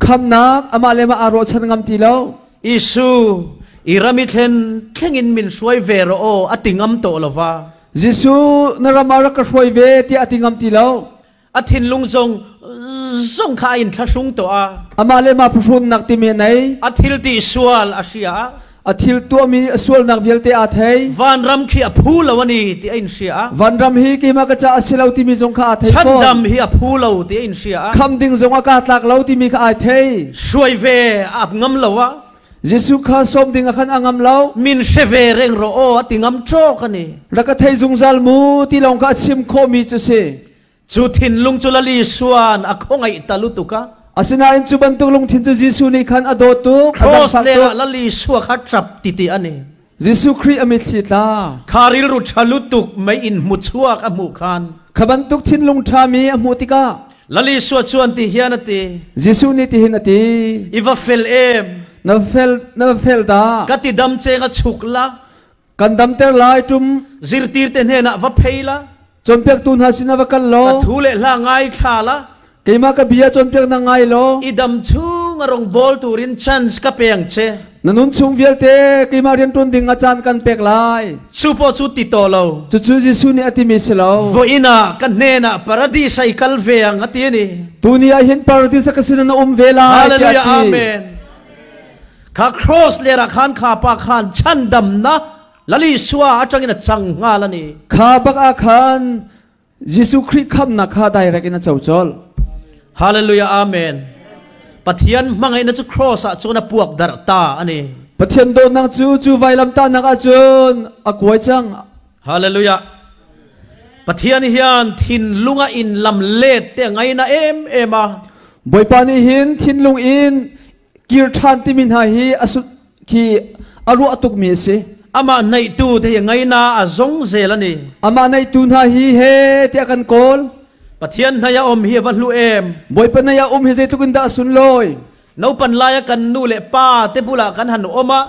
B: Khamnak amah le mah aa ruahchan ngam ti lo.
A: Isu i ram i thlen thlengin min hruai ve rawh aw a ti ngam tawh lo va.
B: Jesuh na ram ah rak ka hruai ve tiah a ti ngam ti lo.
A: A thinlung zong zong kha a in thlahrung tawh a.
B: Amah le mah phuhrunnak timi a nei.
A: A thil ti sual a hria.
B: A thil tuahmi a sualnak vialte aa thei.
A: Vanram khi a phu lo ani ti a in hria.
B: Vanram hi keimah ka ca a si lo timi zong kha aa thei fawn.
A: Chandam hi a phu lo ti a in hria.
B: Kham ding zong a ka tlak lo timi kha ai thei.
A: Hruai ve a ap ngam lo a.
B: Jesuh kha sawm ding a khan a ngam lo.
A: Min hre ve reng rawh aw a ti ngam ṭawk ani.
B: Rak ka thei zungzal mu ti lawng kha a chim khawhmi cu si.
A: Cu thinlung cu lali suan a khongaih ta lutuk a.
B: Asinain cu bantuk lungthin cu Jesuh nih khan a dawt tuk, a
A: Cross
B: zaangfak
A: lerah
B: tuk.
A: Lal Isua kha ṭap titih a ni.
B: Jesuh Khrih a mitthli tla.
A: Kha rilru ṭha lutuk mei in hmuchuak a hmuh khan.
B: Kha bantuk thinlung ṭhami a hmuh tikah.
A: Lal Isua chuan ti hian a ti.
B: Jesuh nih tihin a ti.
A: I va fel em.
B: Na fel, na va fel dah.
A: Ka ti dam cheng a chuk la.
B: Kan damter lai ṭum.
A: Zirtirte hnenah va phei la.
B: Cawnpiaktu hna sinah va kal law.
A: Ka thu le hla ngaithla la.
B: Keimah ka bia cawnpiaknak ngai law.
A: I dam chung a rong bawl turin chance ka pe ang che.
B: Na nun chung vialte keimah rianṭuan ding a caan kan pek lai.
A: Cu paw cu ti to lo.
B: Cucu Jesuh nih a timi si lo.
A: Voin ah ka hnenah paradis ah i kal ve ang a ti ni.
B: Tuni ah hin paradis ah ka sin na um ve lai tiah a
A: Hallelujah
B: ti.
A: amen. Kha cross lerah khan kha pa khan chhandamnak Lal Isua atangin a cang hngal ani.
B: Kha bak ah khan Jesuh Khrih khamnak kha direct in a co colh.
A: Hallelujah amen. Pathian hmangaihna chu cross ah chuan a puak darh ta ani.
B: Pathian dawtnak cu cu vailamtahnak ah cun a kuai cang.
A: Hallelujah. Pathian hian thinlunga in lam let te ngaina em em a.
B: Bawipa nih hin thinlung in kir ṭhan timi hna hi a khi a ruah tukmi a si.
A: Amah neihtu te hi ngaina a zong zel ani.
B: Amah neihtu hna hi he tiah kan kawl.
A: Pathian hnai a um hi a va hlu em.
B: Bawipa hnai a um hi zeitluk in dah a sunlawi.
A: Naupan lai a kan nu le pa te bulah kan han um a.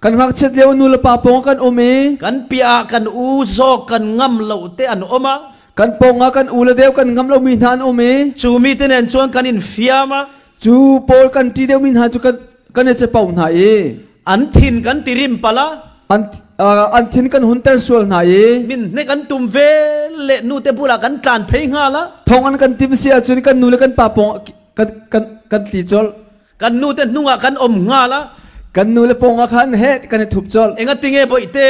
B: Kan ngakchiat lio nu le pa pawng kan um i.
A: Kan pia kan u zawk kan ngam lo te an um a.
B: Kan pawng ah kan u le deu kan ngam lomi hna an um i.
A: Cu mi te nen chuan kan in fiam a.
B: Cu pawl kan ṭi deuhmi hna cu kan kan i capo hna i
A: an thin kan tirim pala
B: an an thin kan hunter sual hna i
A: min hne kan tum ve le nu te bulah kan tlan phei hnga la
B: thong an kan tim si ahcun kan nu le kan pa pawng kan kan kan tli colh
A: kan nu te hnungah kan om hnga la
B: kan nu le pawng ah khan he kan i thup colh
A: enga tinge boite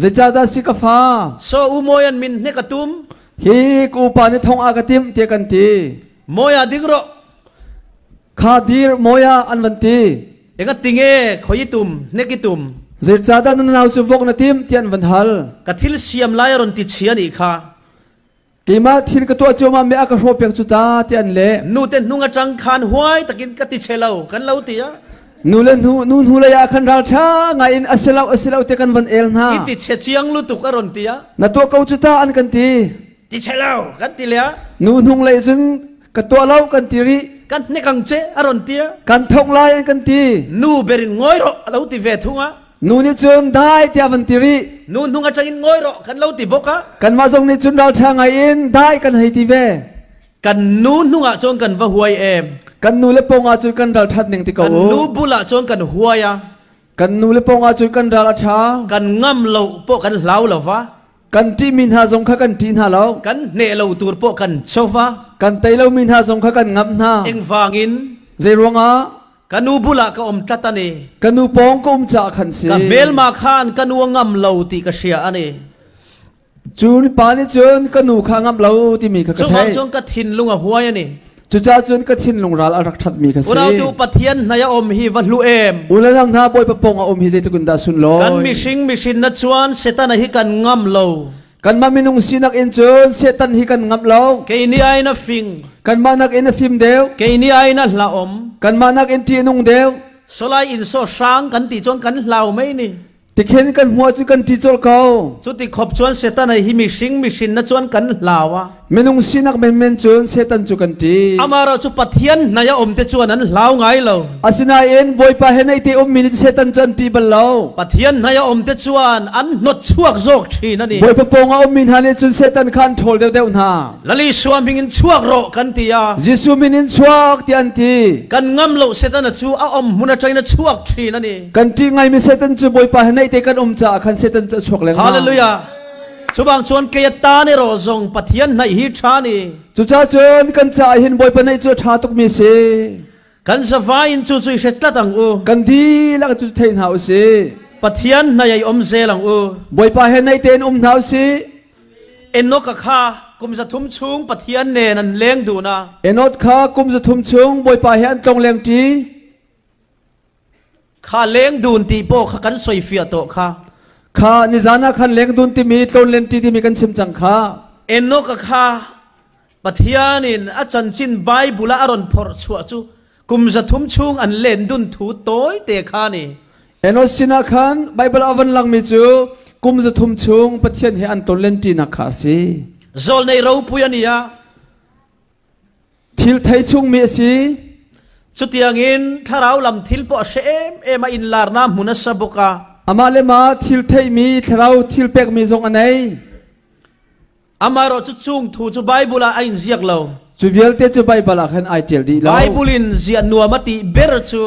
B: Zeicahdah si ka fa?
A: So u moyan min hne ka tum
B: Hi ka upa nih thong a ka timh tiah kan ti.
A: Moya ding ro
B: Kha dir moya an van ti.
A: Enga tinge khoi tum hnek i tum
B: Zeicahdah na nau cu vok na tim tiah an van hal.
A: Ka thil siam lai ron ti chia nih kha.
B: Keimah thil ka tuah cuahmah mi a ka hrawh piak cu ta tiah an leh.
A: Nu te hnung atang khan huai takin ka ti che lo kan lo ti a.
B: Nu le nu nu hnu lei ah khan ral ṭha ngai in a si lo a si lo te kan van el hna.
A: I ti che chiang lutuk a ron ti a.
B: Na tuah ko cu ta an kan ti.
A: Ti che lo kan ti le.
B: Nu hnung lei cun ka tuah lo kan ti rih.
A: Kan hnek ang che a ron ti a.
B: Kan thong lai an kan ti.
A: Nu berin ngoi ro a lo ti ve thung a.
B: Nu nih cun dai tiah van ti rih.
A: Nu hnung atangin ngoi ro kan lo ti bok a.
B: Kanmah zong nih cun ralṭha ngai in dai kan hei ti ve.
A: Kan nu hnung ah cun kan va huai em.
B: Kan nu le pawng ah cun kan ral ṭhat ning ti ko
A: Kan nu bul ah cun kan huai a.
B: Kan nu le pawng ah cun kan ral a ṭha.
A: Kan ngam lo pawh kan hlau lo va.
B: Kan ṭihmi hna zong kha kan ṭih hna lo.
A: Kan hneh lo tur pawh kan cho va.
B: Kan tei lomi hna zong kha kan ngamh hna.
A: Engvangin?
B: Zei ruangah?
A: Ka nu bulah ka um tlat ani.
B: Ka nu pawng ka um caah khan si.
A: Ka hmelma khan ka nu a ngam lo ti ka hria ani.
B: Cun pa nih cun ka nu kha ngamh lo timi kha ka
A: Chungah
B: theih.
A: cun ka thinlung a huai ani.
B: Cucaah cun ka thinlung ral a rak ṭhatmi kha si.
A: Unau tu Pathian hnai a um hi va hlu em.
B: Ule nang hna Bawipa pawng a um hi zeitluk in dah sunlawi.
A: Kan mihring mihrin na chuan Satan hi kan ngam lo.
B: Kanmah minung sinak in cun Satan hi kan ngamh lo.
A: Kei ni ai na fing.
B: Kanmah nak in a fim deuh.
A: Kei ni ai na hla om.
B: Kanmah nak in ṭih nung deuh.
A: Solai in so hrang kan ti chuan kan hlau mei ni.
B: Tikhin kan hmuh ahcun kan ṭi colh ko.
A: Cuti khop chuan Satan hi mihring mihrin na chuan kan hlau a.
B: Minung sinak menmen cun Satan cu kan ṭih.
A: Amah cu Pathian hnai a um te chuan an hlau ngai lo.
B: Asinain Bawipa he naih te ummi nih Satan cu an ṭih bal lo.
A: Pathian hnai a um te chuan an hnawt chuak zawk ṭhin ani.
B: Bawipa pawng a ummi hna nih cun Satan kha an ṭhawl deuhdeuh hna.
A: Lal Isua min in chuak rawh kan ti a.
B: Jesuh min in chuak tiah an ti.
A: Kan ngam lo Satan cu a om hmun atangin a chuak ṭhin ani.
B: Kan ṭih ngaimi Satan cu Bawipa he naih te kan um caah khan Satan cu a chuak lengmang.
A: Hallelujah. Cubang chuan kei a ta ne ro zong Pathian naih hi ṭha ni.
B: Cucaah cun kan caah hin Bawipa naih cu a ṭha tukmi a si.
A: Kan zavai in cu cu i hret tlat ang u.
B: Kan dihlak cu thei hna u si.
A: Pathian hnai ai om zel ang u.
B: Bawipa he naih tein um hna u si.
A: Enoch kha kum 300 chung Pathian nen an leng dun a.
B: Enoch kha kum 300 chung Bawipa he an tlong leng ṭi.
A: Kha leng dun ti po kha kan soi fia to kha.
B: Kha nizan ah khan leng dun timi tlon len ṭi timi kan chim cang kha.
A: Enoch kha Pathianin a chanchin Bible-a a rawn phawrh chhuah chu kum 300 chhung an len dun thu tawi te kha a ni.
B: Enos sinah khan Bible a van langmi cu kum 300 chung Pathian he an ton lenṭinak kha a si.
A: Zawlnei ropui a ni a.
B: Thil thei chungmi a si.
A: Chutiangin thlarau lam thil pawh a hre em em a, inlarna hmun a sa bawk a.
B: Amah le mah thil theihmi thlarau thil pekmi zong a nei.
A: Amaherawh chu chung thu chu Bible ah a inziak lo.
B: Cu vialte cu Bible ah khan ai ṭial dih lo.
A: Bible in ziah nuam a tih ber cu.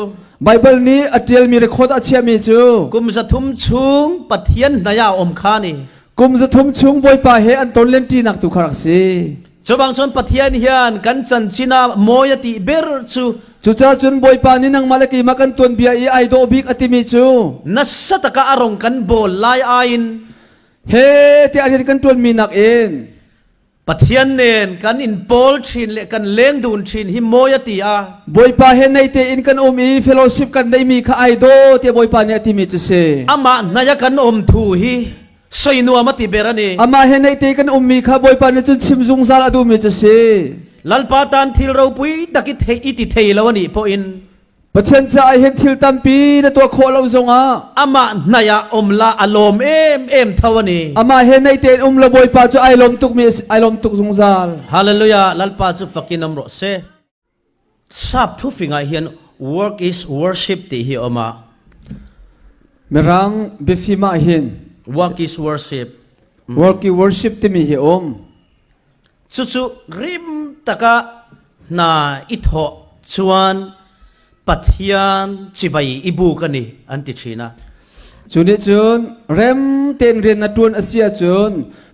B: Bible nih a ṭialmi record a chiahmi cu.
A: Kum 300 chung Pathian hnai ah a um kha ni.
B: Kum 300 chung Bawipa he an ton lenṭinak tu kha rak si.
A: Cubang cun Pathian hian kan chanchin ah mawi a tih ber cu.
B: Cucaah cun Bawipa nih nangmah le keimah kan tuanbia i ai dawh bik a timi cu.
A: Nasa takah a rong kan bawl lai aiin.
B: He tiah rian kan ṭuanmi nakin.
A: Pathian nen kan in pawl chin le kan leng dun chin hi mawi a ti a.
B: Bawipa he nei tein kan um i fellowship kan neimi kha ai daw tiah Bawipa nih a timi cu si.
A: Amah hnai a kan um thu hi soi nuam a ti ber a ni.
B: Amah he naih te kan ummi kha Bawipa nih cun chim zungzal a duhmi cu si.
A: Lalpa tan thil ropui tak i thei i ti thei lo anih pawhin.
B: Pathian caah hin thil tampi na tuah khawh lo zongah.
A: Amah hnaih ah um la a lawm em em tho a ni.
B: Amah he naih tein um la Bawipa cu ai lawm tukmi ai lawm tuk zungzal.
A: Hallelujah Lalpa cu fakin um rawh seh. Sap thufing ah hian work is worship tih hi a awm a.
B: Mirang biafim ah hin
A: work is worship.
B: Work is worship timi hi um.
A: Cucu rim taka hna i thawh chuan Pathian chibai i buk ani an ti thin a.
B: Cu nih cun rem tein rian na ṭuan a si ahcun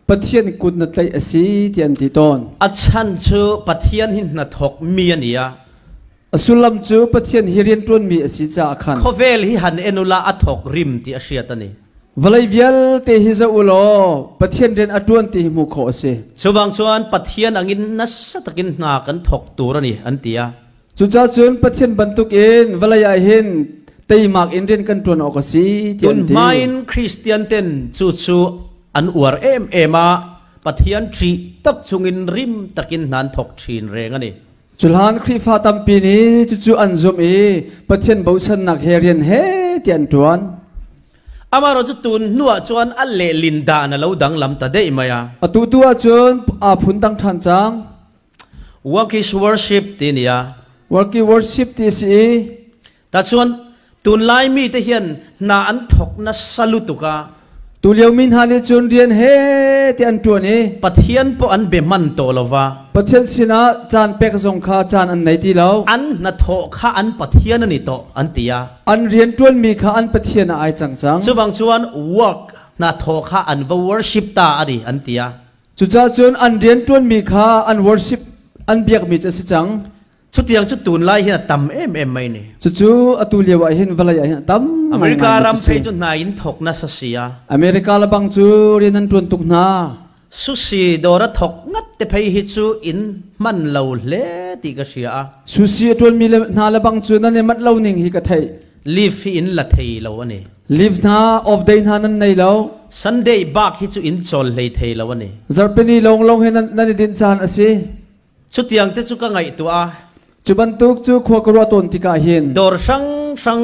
B: Pathian kut na tlaih a si ti an ti tawn.
A: A chan cu Pathian hi hnathawk mi a ni a.
B: A sullam cu Pathian hi rian ṭuanmi a si caah khan.
A: Khawvel hi han en ula a thawk rim ti a hriat a ni.
B: Vawlei vialte hi zoh u law Pathian rian a ṭuan ti hi hmuh khawh a si.
A: Cubang chuan Pathian angin nasa takin hna kan thawk tur a ni an ti a.
B: Cucaah cun Pathian bantukin vawlei ah hin teimak in rian kan ṭuan awk a si tiah an ti.
A: Tunhma in Kristian ten cu cu an uar em em a, Pathian ṭih tak chungin rim takin hna an thawk ṭhin reng a ni.
B: Cuhlan Khrihfa tampi nih cucu an zumh i Pathian bochannak he rian he tiah an ṭuan.
A: Amaherawh cu tun hnuah cun a lehlin dan a lo danglam ta deih mai a.
B: Atu tu ahcun aa phun dang ṭhan cang.
A: Work is worship ti nia.
B: Work is worship ti si i.
A: Ta chuan tunlai mi te hian hna an thok na salutuk a.
B: Tu lio mi hna nih cun rian he ti an ṭuan i.
A: Pathian po an be man to lova.
B: Pathian sinah caan pek zong kha caan an nei ti lo.
A: An hna thawh kha an Pathian ani to an ti a.
B: An rian ṭuan mi kha an Pathian ah ai cang cang.
A: Chuvang chuan work hna thawh kha an va worship ta ani an ti a.
B: Cucaah cun an rianṭuanmi kha an worship an biakmi cu a si cang.
A: Chutiang cu tunlai hin a tam em em mai ni.
B: Cucu atu lio ah hin vawlei ah hin a tam
A: America ram phei cu hna in thok na sa si a.
B: America le bang cu rian an ṭuan tuk hna.
A: Sushi dawr a thok ngat te phei hi cu in hman lo hle ti ka hria a.
B: Sushi a ṭuanmi le hna le bang cu nan i manh lo ning hi ka theih.
A: Leave hi in la thei lo ani.
B: Leave hna off day hna nan nei lo.
A: Sunday bak hi cu in chawl hlei thei lo ani.
B: Zarhpini lawng lawng he nan i dinh caan a si.
A: Chutiang te cu ka ngaihtuah.
B: Cu bantuk cu khua ka ruah tawn tikah hin.
A: Dawr hrang hrang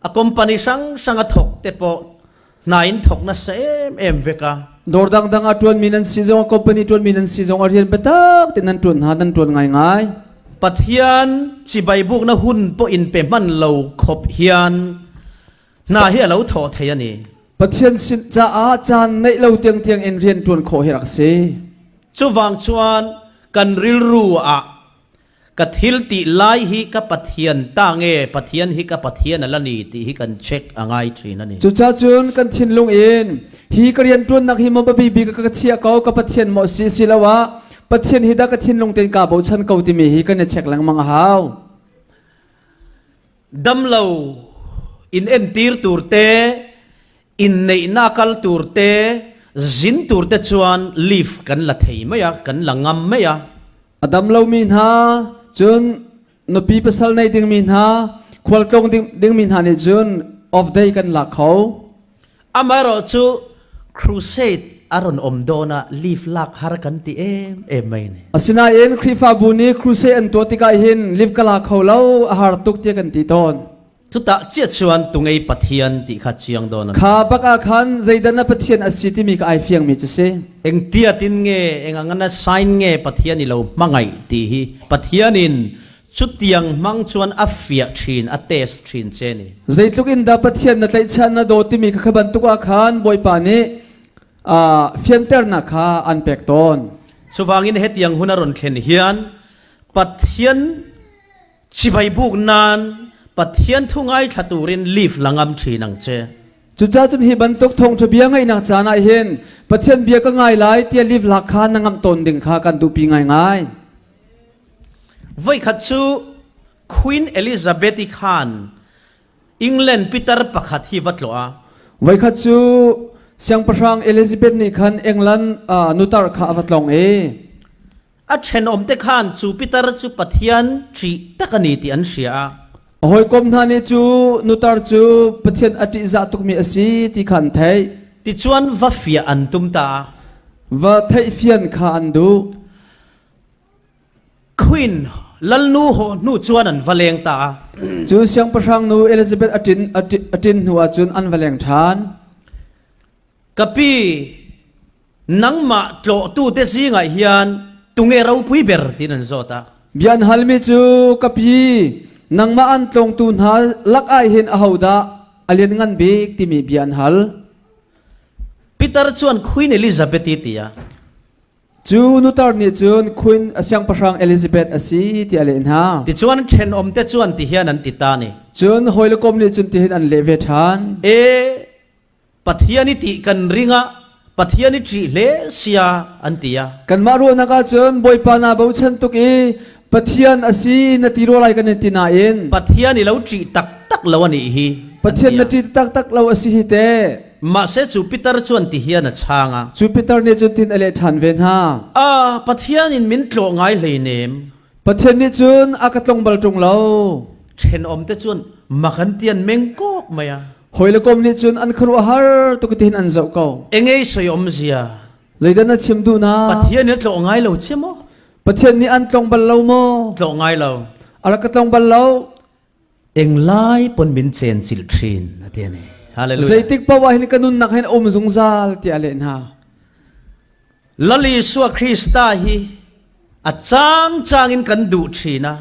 A: a company hrang hrang a thok te pawh hna in thok na sa em em vek a.
B: Dawr dangdang a ṭuanmi nan si zong company ṭuanmi nan si zong a rian biatak te nan ṭuan hna nan ṭuan ngaingai.
A: Pathian chibai bukna hun pawh in pe hman lo khop hian hna hi a lo thawh thei a ni.
B: Pathian sin caah caan neih lo tiangtiang in rian ṭuan khawh hi rak si.
A: Chuvang chuan kan rilru ah Ka thil ti lai hi ka Pathian ta nge Pathian hi ka Pathian a la ni tih hi kan check a ngai thin a ni.
B: Cucaah cun kan thinlung in hi ka rianṭuannak hi maw biapi bik ka chiah ko ka Pathian maw si asiloah Pathian hi dah ka thinlung tein kaa bochan ko timi hi kan i check lengmang a hau.
A: Damlo in entir tur te inneihna kal tur te zin tur te chuan leave kan la thei mai a kan la ngam mai a.
B: A dam lomi hna cun nupi pasal nei dingmi hna khualtlung dingmi hna nih cun off day kan lak kho.
A: Amaherawh cu crusade a rawn awm dawn a, leave lak har kan ti em em mai ni.
B: Asinain Khrihfabu nih crusade an tuah tikah hin leave ka la kho lo, a har tuk tiah kan ti tawn.
A: Chutah chiah chuan tungei Pathian tih kha chiang dawn a ni.
B: Kha bak ah khan zeidah na Pathian a si timi kha ai fiangmi cu si.
A: Engtiatin nge, eng anga na sign nge Pathian i lo hmangaih tih hi Pathianin Chutiang hmang chuan a fiah thin, a test thin che ni.
B: Zeitluk in dah Pathian na tlaihchan na dawt timi kha kha bantuk ah khan Bawipa nih fianternak kha an pek tawn.
A: Chuvangin hetiang hun a rawn thlen hian Pathian chibai buk nan Pathian thu ngaithla turin leave la ngam thin ang che.
B: Cucaah cun hi bantuk thawngṭha bia ngaihnak caan ah hin Pathian bia ka ngai lai tiah leave lak kha na ngamh tawn ding kha kan duhpi ngaingai.
A: Voikhat cu Queen Elizabeth i khan England pitar pakhat hi va tlawh a.
B: Voikhat cu Siangpahrang Elizabeth nih khan England nutar kha a va tlawng i
A: a ṭhenawmte khan cu pitar cu Pathian ṭih tak a ni ti an hria a.
B: A hawikom hna nih cu nutar cu Pathian a ṭihzah tukmi a si ti kha an theih.
A: Tichuan va fiah an tum ta.
B: Va theihfian kha an duh.
A: Queen lalnu haw hnu chuan an va leng ta a.
B: Cu siangpahrang nu Elizabeth a ṭin a ṭin hnu ahcun an va leng ṭhan.
A: Ka pi, nangmah tlawhtu te zingah hian tunge ropui ber tiin an zawt a.
B: Bia an halmi cu ka pi, nangmah an tlawngtu hna lak ah hin ahodah a lianngan bik timi bia an hal.
A: Peter chuan Queen Elizabeth i ti a.
B: Cu nutar nih cun Queen a siangpahrang Elizabeth a si tiah a leh hna.
A: Tichuan ṭhenawmte chuan tihian an ti ta ni.
B: Cun hawile kom nih cun tihin an leh ve ṭhan.
A: E, Pathian i ti kan ring ah Pathian i ṭih hle sia an ti a.
B: Kanmah ruahnak ahcun Bawipa naa bochan tuk i Pathian a si na ti rua lai kan in ti nain.
A: Pathian i lo ṭih taktak lo a nih hi.
B: Pathian na ṭih taktak lo a si hi teh.
A: Mahse cu Peter chuan ti hian a chhang a.
B: Cu Peter nih cun tin a leh ṭhan ve hna.
A: A Pathian in min tlawh ngai hlei nem.
B: Pathian nih cun a ka tlong bal ṭung lo.
A: Ṭhenawm te cun mak an ti an meng kawk mai a.
B: Hawi le kom nih cun an khuaruahhar tuk ti hin an zoh ko.
A: Engei soi om zia.
B: Zeidah na chim duh na?
A: Pathian nih a tlawh ngai lo che maw?
B: Pathian nih an tlong bal lo maw?
A: Tlawh ngai lo.
B: A rak ka tlong bal lo.
A: Englai pon min chen sil thin a ti ani. Hallelujah.
B: Zeitik paoh ah hin ka nunnak hin a um zungzal tiah a leh hna.
A: Lal Isua Krista hi a cang cang in kan duh thin a.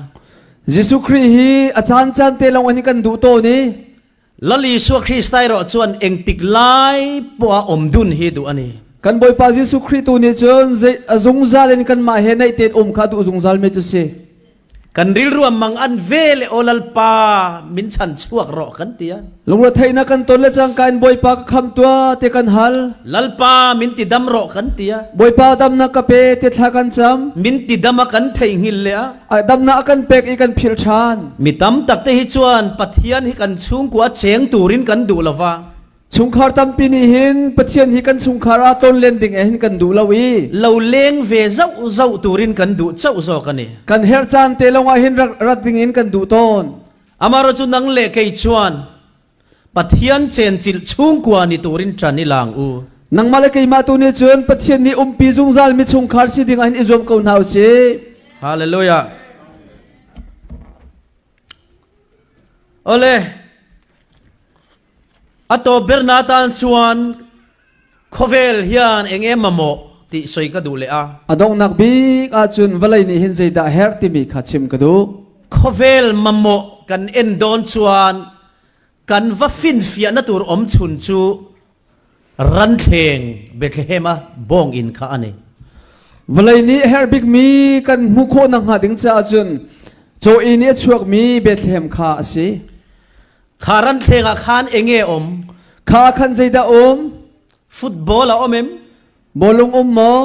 B: Jesuh Khrih hi a caan caan te lawng in kan duh tawn i
A: Lal Isua Krista erawh chuan engtik lai pawh a awm dun hi duh a ni.
B: Kan Bawipa Jesuh Khrih tu nih cun zei a zungzal in kanmah he naih tein um kha duh zungzal mi cu si.
A: Kan rilru a mang an ve le aw Lalpa min chan chuak rawh kan ti a.
B: Lungretheihnak kan ton le cangka in Bawipa ka kham tuah ti kan hal.
A: Lalpa min ti dam rawh kan ti a.
B: Bawipa damnak ka pe ti thla kan cam.
A: Min ti dam a kan theihnghilh le a.
B: A damnak a kan pek i kan philh ṭhan.
A: Mi tam tak te hi chuan Pathian hi kan chungkua cheng turin kan duh lova.
B: Chungkhar tampi nih hin Pathian hi kan chungkhar ah tonlen ding eh hin kan duh lo i
A: lo leng ve zauh zauh turin kan duh chauh zawk ani.
B: Kan herh caan te lawngah hin rat ding in kan duh tawn.
A: Amaro chu nang le kei chuan Pathian chenchilh chhungkua ni turin ṭan i lang u.
B: Nangmah le keimah tu nih cun Pathian nih umpi zungzal mi chungkhar si ding ah hin i zuam ko hna u sih.
A: Hallelujah. Ole. A tawp ber na tan chuan khawvel hian eng em mamawh tih sawi ka duh leh a.
B: A donghnak bik ahcun vawlei nih hin zeidah herh timi kha chim ka duh.
A: Khawvel mamawh kan en dawn chuan kan va finfiahna tur awm chhun chu ranthleng Bethlehem a bawng inn kha a ni.
B: Vawlei nih herh bikmi kan hmuh khawh nakhnga ding caah cun caw inn i a chuakmi Bethlehem kha a si.
A: Kha ranthleng ah khan enge awm?
B: Kha khan zeidah um?
A: Football a awm em?
B: Bawlung um maw?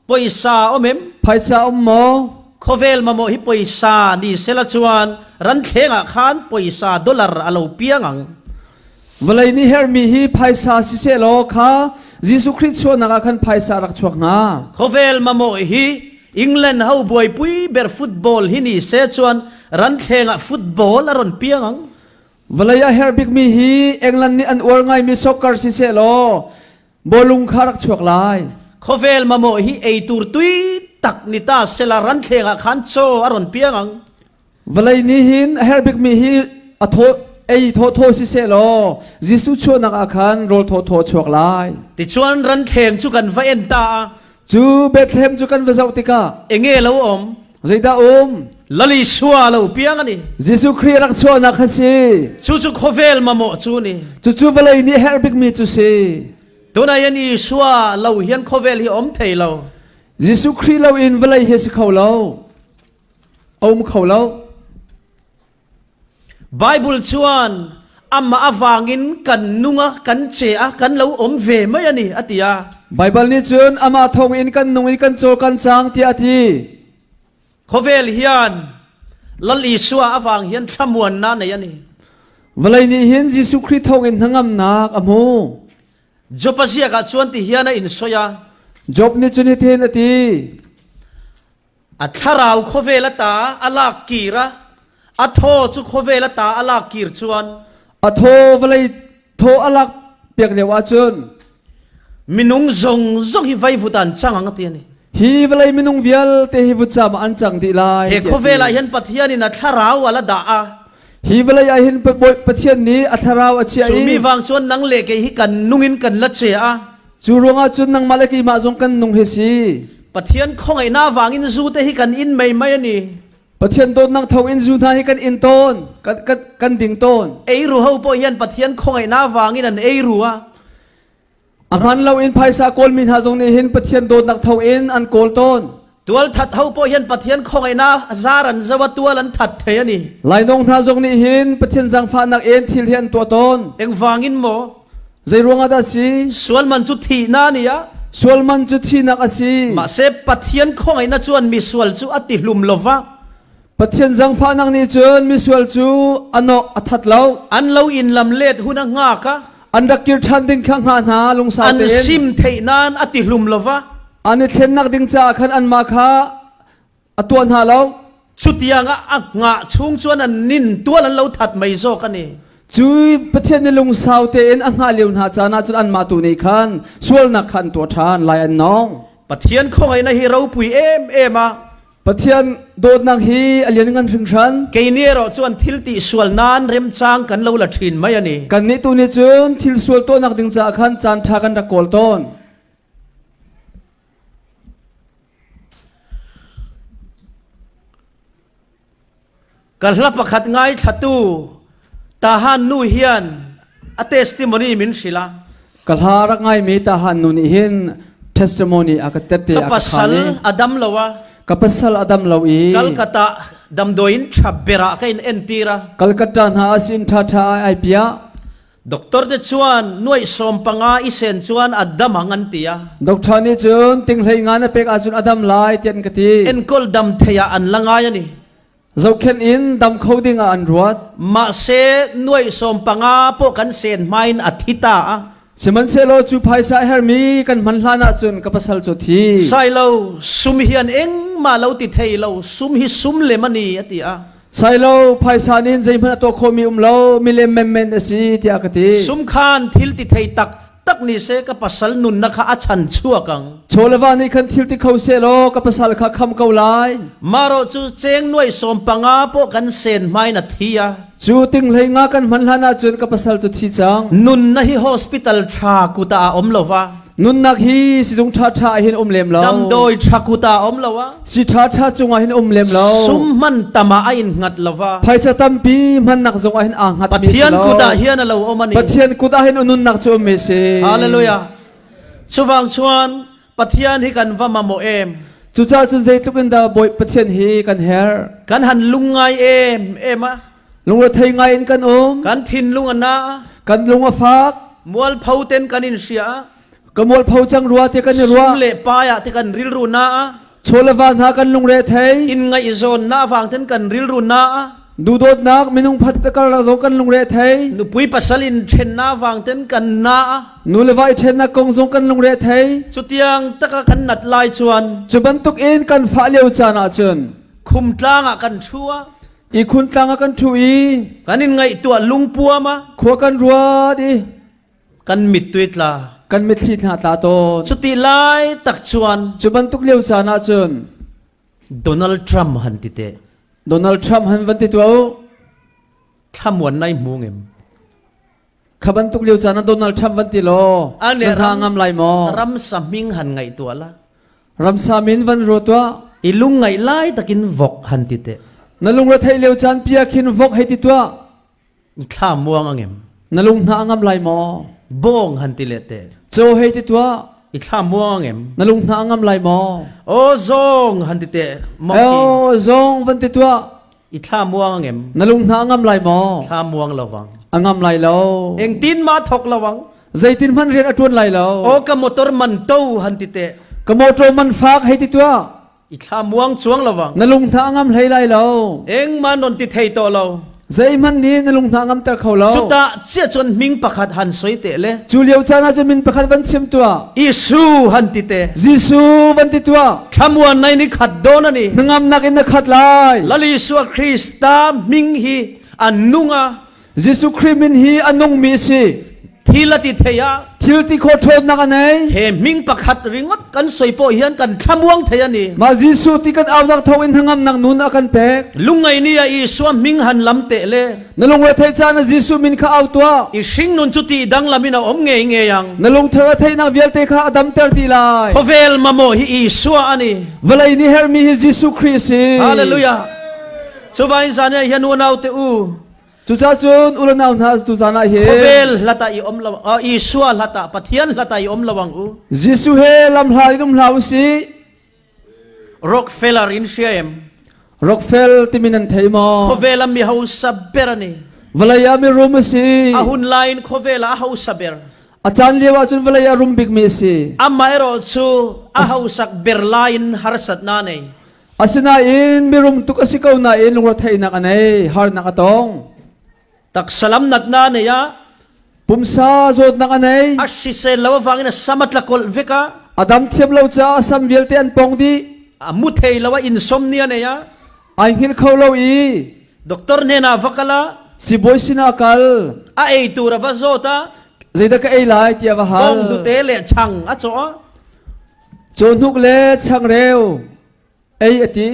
A: Pawisa awm em?
B: Phaisa um maw?
A: Khawvel mamawh hi pawisa ni sela chuan ranthleng ah khan pawisa dollar a lo piang ang.
B: Vawlei nih herhmi hi phaisa siseh law kha Jesuh Khrih chuahnak ah khan phaisa rak chuak hnga.
A: Khawvel mamawh hi England ho buaipui ber football hi ni se chuan ranthleng ah football a rawn piang ang.
B: Vawlei a herh bikmi hi England nih an uar ngaimi soccer siseh law. Bawlung kha rak chuak lai.
A: Khawvel mamawh hi ei tur tui tak ni ta sela ranthlengah khan chaw a rawn piang ang.
B: Vawlei nih hin a herh bikmi hi a thaw ei thawthaw siseh law Jesuh chuahnak ah khan rawl thawthaw a chuak lai.
A: Tichuan ranthleng chu kan va en ta a.
B: Cu Bethlehem cu kan va zoh tikah.
A: Enge lo awm?
B: Zeidah um?
A: Lal Isua lo piang a ni.
B: Jesuh Khrih rak chuahnak kha si.
A: Cucu khawvel mamawh cu ni.
B: Cucu vawlei nih herh bikmi cu si.
A: Tunah hian Isua lo hian khawvel hi awm thei lo.
B: Jesuh Khrih lo in vawlei hi si kho lo. A um kho lo.
A: Bible chuan amah avangin kan nung a, kan che a, kan lo awm ve mai a ni a ti a.
B: Bible nih cun amah thawng in kan nung i kan cawl kan cang tiah a ti.
A: Khawvel hian Lal Isua avang hian thlamuanna nei a ni.
B: Vawlei nih hin Jesuh Khrih thawng in hnangamnak a hmu.
A: Job a ziak ah chuan ti hian a in soi a.
B: Job nih cun hitin a ti.
A: A thlarau khawvel ata a lak kir a, a thaw chu khawvel ata a lak kir chuan.
B: A thaw vawlei thaw a lak piak lio ahcun.
A: Minung zong zong hi vaivut an cang ang ti ani.
B: Hi vawlei minung vialte hi vutcam an cang dih lai.
A: He khawvel ah hin Pathian in a thlarau a la dah a.
B: Hi vawlei ah hin Pathian nih a thlarau a chiah i.
A: Cu mi vang chuan nang le kei hi kan nung in kan la che a.
B: Cu ruangah cun nangmah le keimah zong kan nung hi si.
A: Pathian khawngaihnak vangin zu te hi kan in mei mai ani.
B: Pathian dawtnak thawng in zu hna hi kan in tawn, kan, kan, kan ding tawn.
A: Ei ru ho pawh hian Pathian khawngaihnak vangin an ei ru a.
B: A hman lo in phaisa kawlmi hna zong nih hin Pathian dawtnak thawng in an kawl tawn.
A: Tual that ho pawh hian Pathian khawngaihnak zar an zo a tual an that thei ani.
B: Lainawng hna zong nih hin Pathian zaangfahnak in thil hi an tuah tawn.
A: Engvangin maw?
B: Zei ruangah dah si?
A: Sual man cu thihnak ni a.
B: Sual man cu thihnak a si.
A: Mahse Pathian khawngaihnak chuan misual cu a ti hlum lova.
B: Pathian zaangfahnak nih cun misual cu a nawh a that lo.
A: An lo in lam let hun a ngak a.
B: An rak kir ṭhan ding kha hnga hna lungsau
A: tein. An sim theih nain a ti hlum lova.
B: An i thlennak ding caah khan anmah kha a tuah hna lo.
A: Cutiang ah a ngah chung chuan an nin tual an lo that mei zawk ani.
B: Cu Pathian nih lungsau tein a hngah lio hna caan ah cun anmah tu nih khan sualnak kha an tuah ṭhan lai an nawng.
A: Pathian khawngaihnak hi ropui em em a.
B: Pathian dawtnak hi a lianngan hringhran.
A: Kei nih erawh chuan thil ti sual nan remchang kan lo la ṭhin mai ani.
B: Kannih tu nih cun thil sual tuahnak ding caah khan caan ṭha kan rak kawl tawn.
A: Ka hla pakhat ngaithlatu Tahan nu hian a testimony min hrilh a.
B: Ka hla rak ngaimi Tahan nu nih hin testimony a ka tette
A: a ka pasal a dam lo a.
B: Ka pasal a dam lo i.
A: Calcutta damdawiin ṭha ber ah ka in entir a.
B: Calcutta hna a sin ṭha ṭha ai piah.
A: Doctor te chuan nuaih 15 i sen chuan a dam ang an ti a.
B: Doctor nih cun tinghlei nga na pek ahcun a dam lai tiah an ka ti.
A: Enkawl dam thei ah an la ngai ani.
B: Zohkhenh in dam kho ding ah an ruat.
A: Mahse nuaih 15 pawh kan sen hma in a thi ta a.
B: Sihmanhsehlaw cu phaisa a hermi kan hman hlan ahcun ka pasal cu a thi.
A: Sailo sum hian engmah lo ti thei lo sum hi sum lem ani a ti a.
B: Sailo phaisa nih zeihmanh a tuah khawhmi um lo milem menmen a si tiah ka ti.
A: Sumkhan thil ti thei tak tak ni se ka pasal nunnak kha a chan chuak ang.
B: Chawleva nih khan thil ti kho seh law ka pasal kha kham ko lai.
A: Maro cu cheng nuai 15 po kan sen hmai na thi a.
B: Cu ting hlei nga kan hman hlan ahcun ka pasal cu thi cang.
A: Nun na hi hospital tha kuta a om lova.
B: Nunnak hi sizung ṭhaṭha ah hin um lem lo.
A: Damdawi ṭhakut ah um lo a.
B: Si ṭhaṭha cungah hin um lem lo.
A: Sum hman tam ah a in hngat lo a.
B: Phaisa tampi hmannak zong ah hin aa hngat mi
A: Pathian kut ah hian a lo um ani.
B: Pathian kut ah hin nunnak cu um mi si.
A: Hallelujah. Chuvang chuan Pathian hi kan va mamawh em.
B: Cucaah cun zeitluk in dah Bawi Pathian hi kan herh.
A: Kan han lungngai em em a.
B: Lungrethei ngai in kan um.
A: Kan thinlung a na.
B: Kan lung a fak.
A: Mualpho ten kan in hria.
B: Ka mualpho cang rua te kan i ruah.
A: Sum le pai ah te kan rilru na.
B: Chawleva hna kan lungre thei.
A: In ngaihzawn na vang ten kan rilru na.
B: Duhdawtnak minung phat kar zong kan lungre thei.
A: Nupui pasal in then na vang ten kan na.
B: Nu le va i thennak kong zong kan lungre thei.
A: Cutiang taka kan nat lai chuan.
B: Cu bantuk in kan fah lio caan ahcun.
A: Khumtlang ah kan thu a.
B: Ihkhun tlang ah kan ṭhu i
A: kan in ngaihtuah lungpuam a
B: khua kan ruat i
A: kan mittui tla.
B: Kan mitthli hna tla tawn.
A: Chutih lai tak chuan.
B: Cu bantuk lio caan ah cun.
A: Donald Trump han ti teh.
B: Donald Trump han van ti tuah u.
A: Thlamuan nai hmu ngem.
B: Kha bantuk lio caan ah Donald Trump van ti law na hna ngam lai maw?
A: Ramsa hming han ngaihtuah la.
B: Ramsa min van ruat tuah.
A: I lungngaih lai takin vok han ti teh.
B: Na lungre theih lio caan pia khin vok hei ti tuah.
A: Thla muang angem.
B: Na lung hna ngam lai maw?
A: Bawng han ti le teh.
B: Caw hei ti tuah.
A: I thla muang angem.
B: Na lung hna ngam lai maw?
A: O zong han ti teh.
B: O zong van ti tuah.
A: I thla muang angem.
B: Na lung hna ngam lai maw?
A: Thla muang lovang.
B: A ngam lai lo.
A: Engtin ma thok lovang.
B: Zeitin hman rian a tuan lai lo.
A: O ka motor man to han ti teh.
B: Ka motor man fak hei ti tuah.
A: I thla muang chuang lovang.
B: Na lung hna ngam hlei lai lo.
A: Eng ma non ti thei to lo.
B: Zeihmanh nih na lung hna ngamter kho lo.
A: Cuta chia cun ming pakhat han soi te le.
B: Cu lio caan ah cun min pakhat van chim tuah.
A: Isu han ti te.
B: Jesuh van ti tuah.
A: Thlamuan nai ni khat don ani.
B: Na ngamnak in na khat lai.
A: Lal Isua Krista ming hi an nunga.
B: Jesuh Khrih min hi a nungmi a si.
A: Thil a ti thei a.
B: Thil ti khawh ṭhawnnak a nei.
A: He hming pakhat ringot kan soi pawh hian kan thlamuang thei a ni.
B: Mah Jesuh ti kan aunak thawngin hnangamnak nun a kan pek.
A: Lungngai ni ah Isua hming han lam teh le.
B: Na lungre theih caan ah Jesuh min kha au tuah.
A: I hringnun cu ti dang lam in a um ngei ngei ang.
B: Na lungthar a theihnak vialte kha a damter dih lai.
A: Khawvel mamawh hi Isua a ni.
B: Vawlei nih herhmi hi Jesuh Khrih a si.
A: Hallelujah. Cuvain zan ah hian unau te u.
B: Cucaah cun u le nau hna tuzan ah hin
A: Khawvel hlata i om lo Isua hlata Pathian hlata i om lo ang u.
B: Jesuh he lamhla in um hlah usih.
A: Rockefeller in hria em?
B: Rockefeller timi nan thei maw?
A: Khawvel ah mi hausa ber ani.
B: Vawlei ah mi rum a si.
A: A hun lai in khawvel ah a hausa ber.
B: A caan lio ah cun vawlei ah rum bikmi a si.
A: Amah erawh cu a hausak ber lai in harsatnak nei.
B: Asinain mirum tuk a si ko nain lungretheihnak a nei, harnak a tong.
A: Taksalam natna nei a.
B: Pumsa zawtnak a nei.
A: A hrisel lo avangin a sam a tlakawlh vek a.
B: A dam thiam lo caah a sam vialte an pong dih.
A: A mu thei lo a insomnia nei a.
B: Ai hngilh kho lo i.
A: Doctor hnenah va kal a.
B: Sibawi sinah a kal.
A: A ei tur a va zawt a.
B: Zeidah ka ei lai tiah va hal.
A: Bawng hnute le chang a cawh a.
B: Cawhnuk le changreu ei a ti.